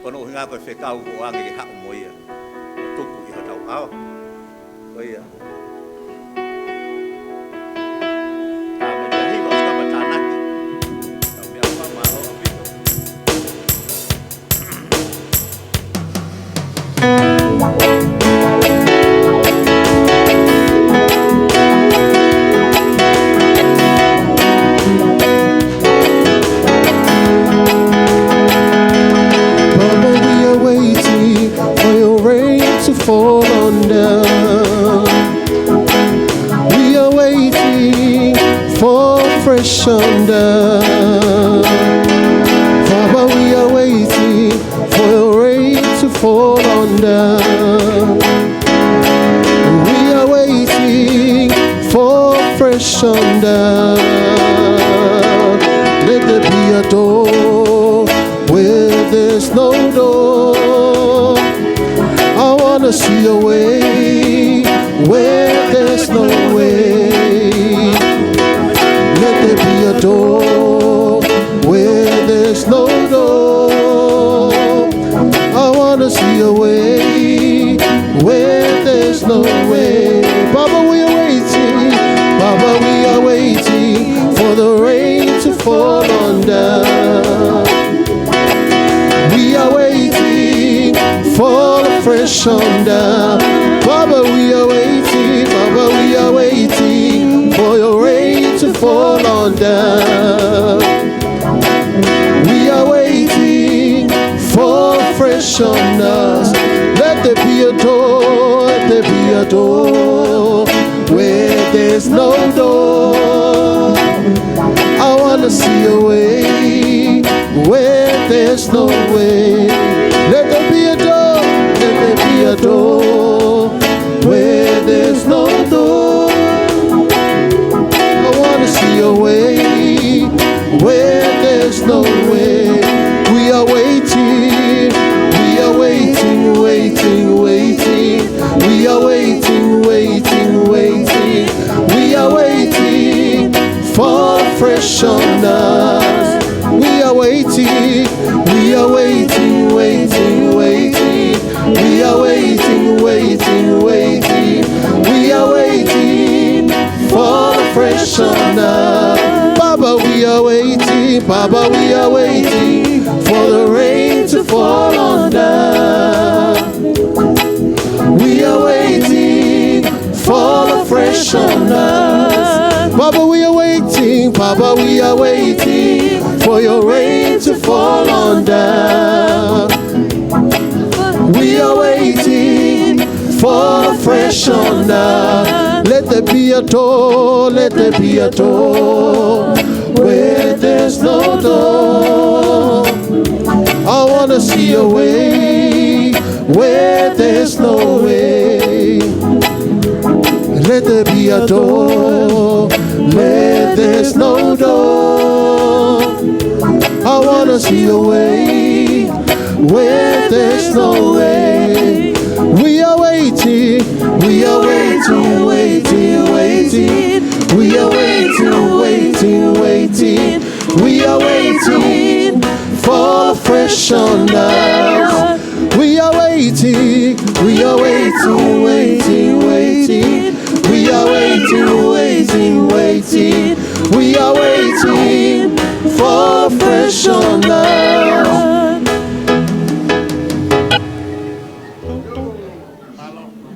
Ko hono ʻuhinga ko e fekau kuo ʻoange ke haʻu mo ia ʻo tuku ʻi hotau ʻao. Ko ia. Ka mou hiva ʻo sikapa tānaki. Ka mea ʻofa mālō ʻaupito. Baba, we are waiting for your rain to fall on down. We are waiting for fresh on down. Baba, we are waiting for your rain to fall on down. We are waiting for fresh on down. Let there be a door where there's no door. I wanna see a way where there's no way. Let there be a door where there's no door. I wanna see a way where there's no way. Baba, we are waiting. Baba, we are waiting for the rain to fall on down. We are waiting for the fresh on down. Baba, we are waiting. Baba, we are waiting for your rain to fall on down. We are waiting for fresh on us. Let there be a door, let there be a door where there's no door. I wanna see a way where there's no way. Let there be a door, let there be a door where there's no door. I wanna see a way where there's no way. We are waiting, we are waiting, waiting, waiting. We are waiting, waiting, waiting. We are waiting for fresh on us. We are waiting, we are waiting, waiting, waiting. We are waiting, waiting, waiting. We are waiting for fresh on us. Baba, we are waiting, Baba, we are waiting for the rain to fall on us. We are waiting for the fresh on us. Baba, we are waiting, Baba, we are waiting for your rain to fall on down. We are waiting for fresh on us. Let there be a door, let there be a door where there's no door. I wanna see a way where there's no way. Let there be a door where there's no door. I wanna see a way where there's no way. We are waiting, we are waiting, waiting, waiting. We are waiting, waiting, waiting. We are waiting for fresh on us. We are waiting, we are waiting, waiting, waiting. We are waiting, waiting, waiting. We are waiting for fresh on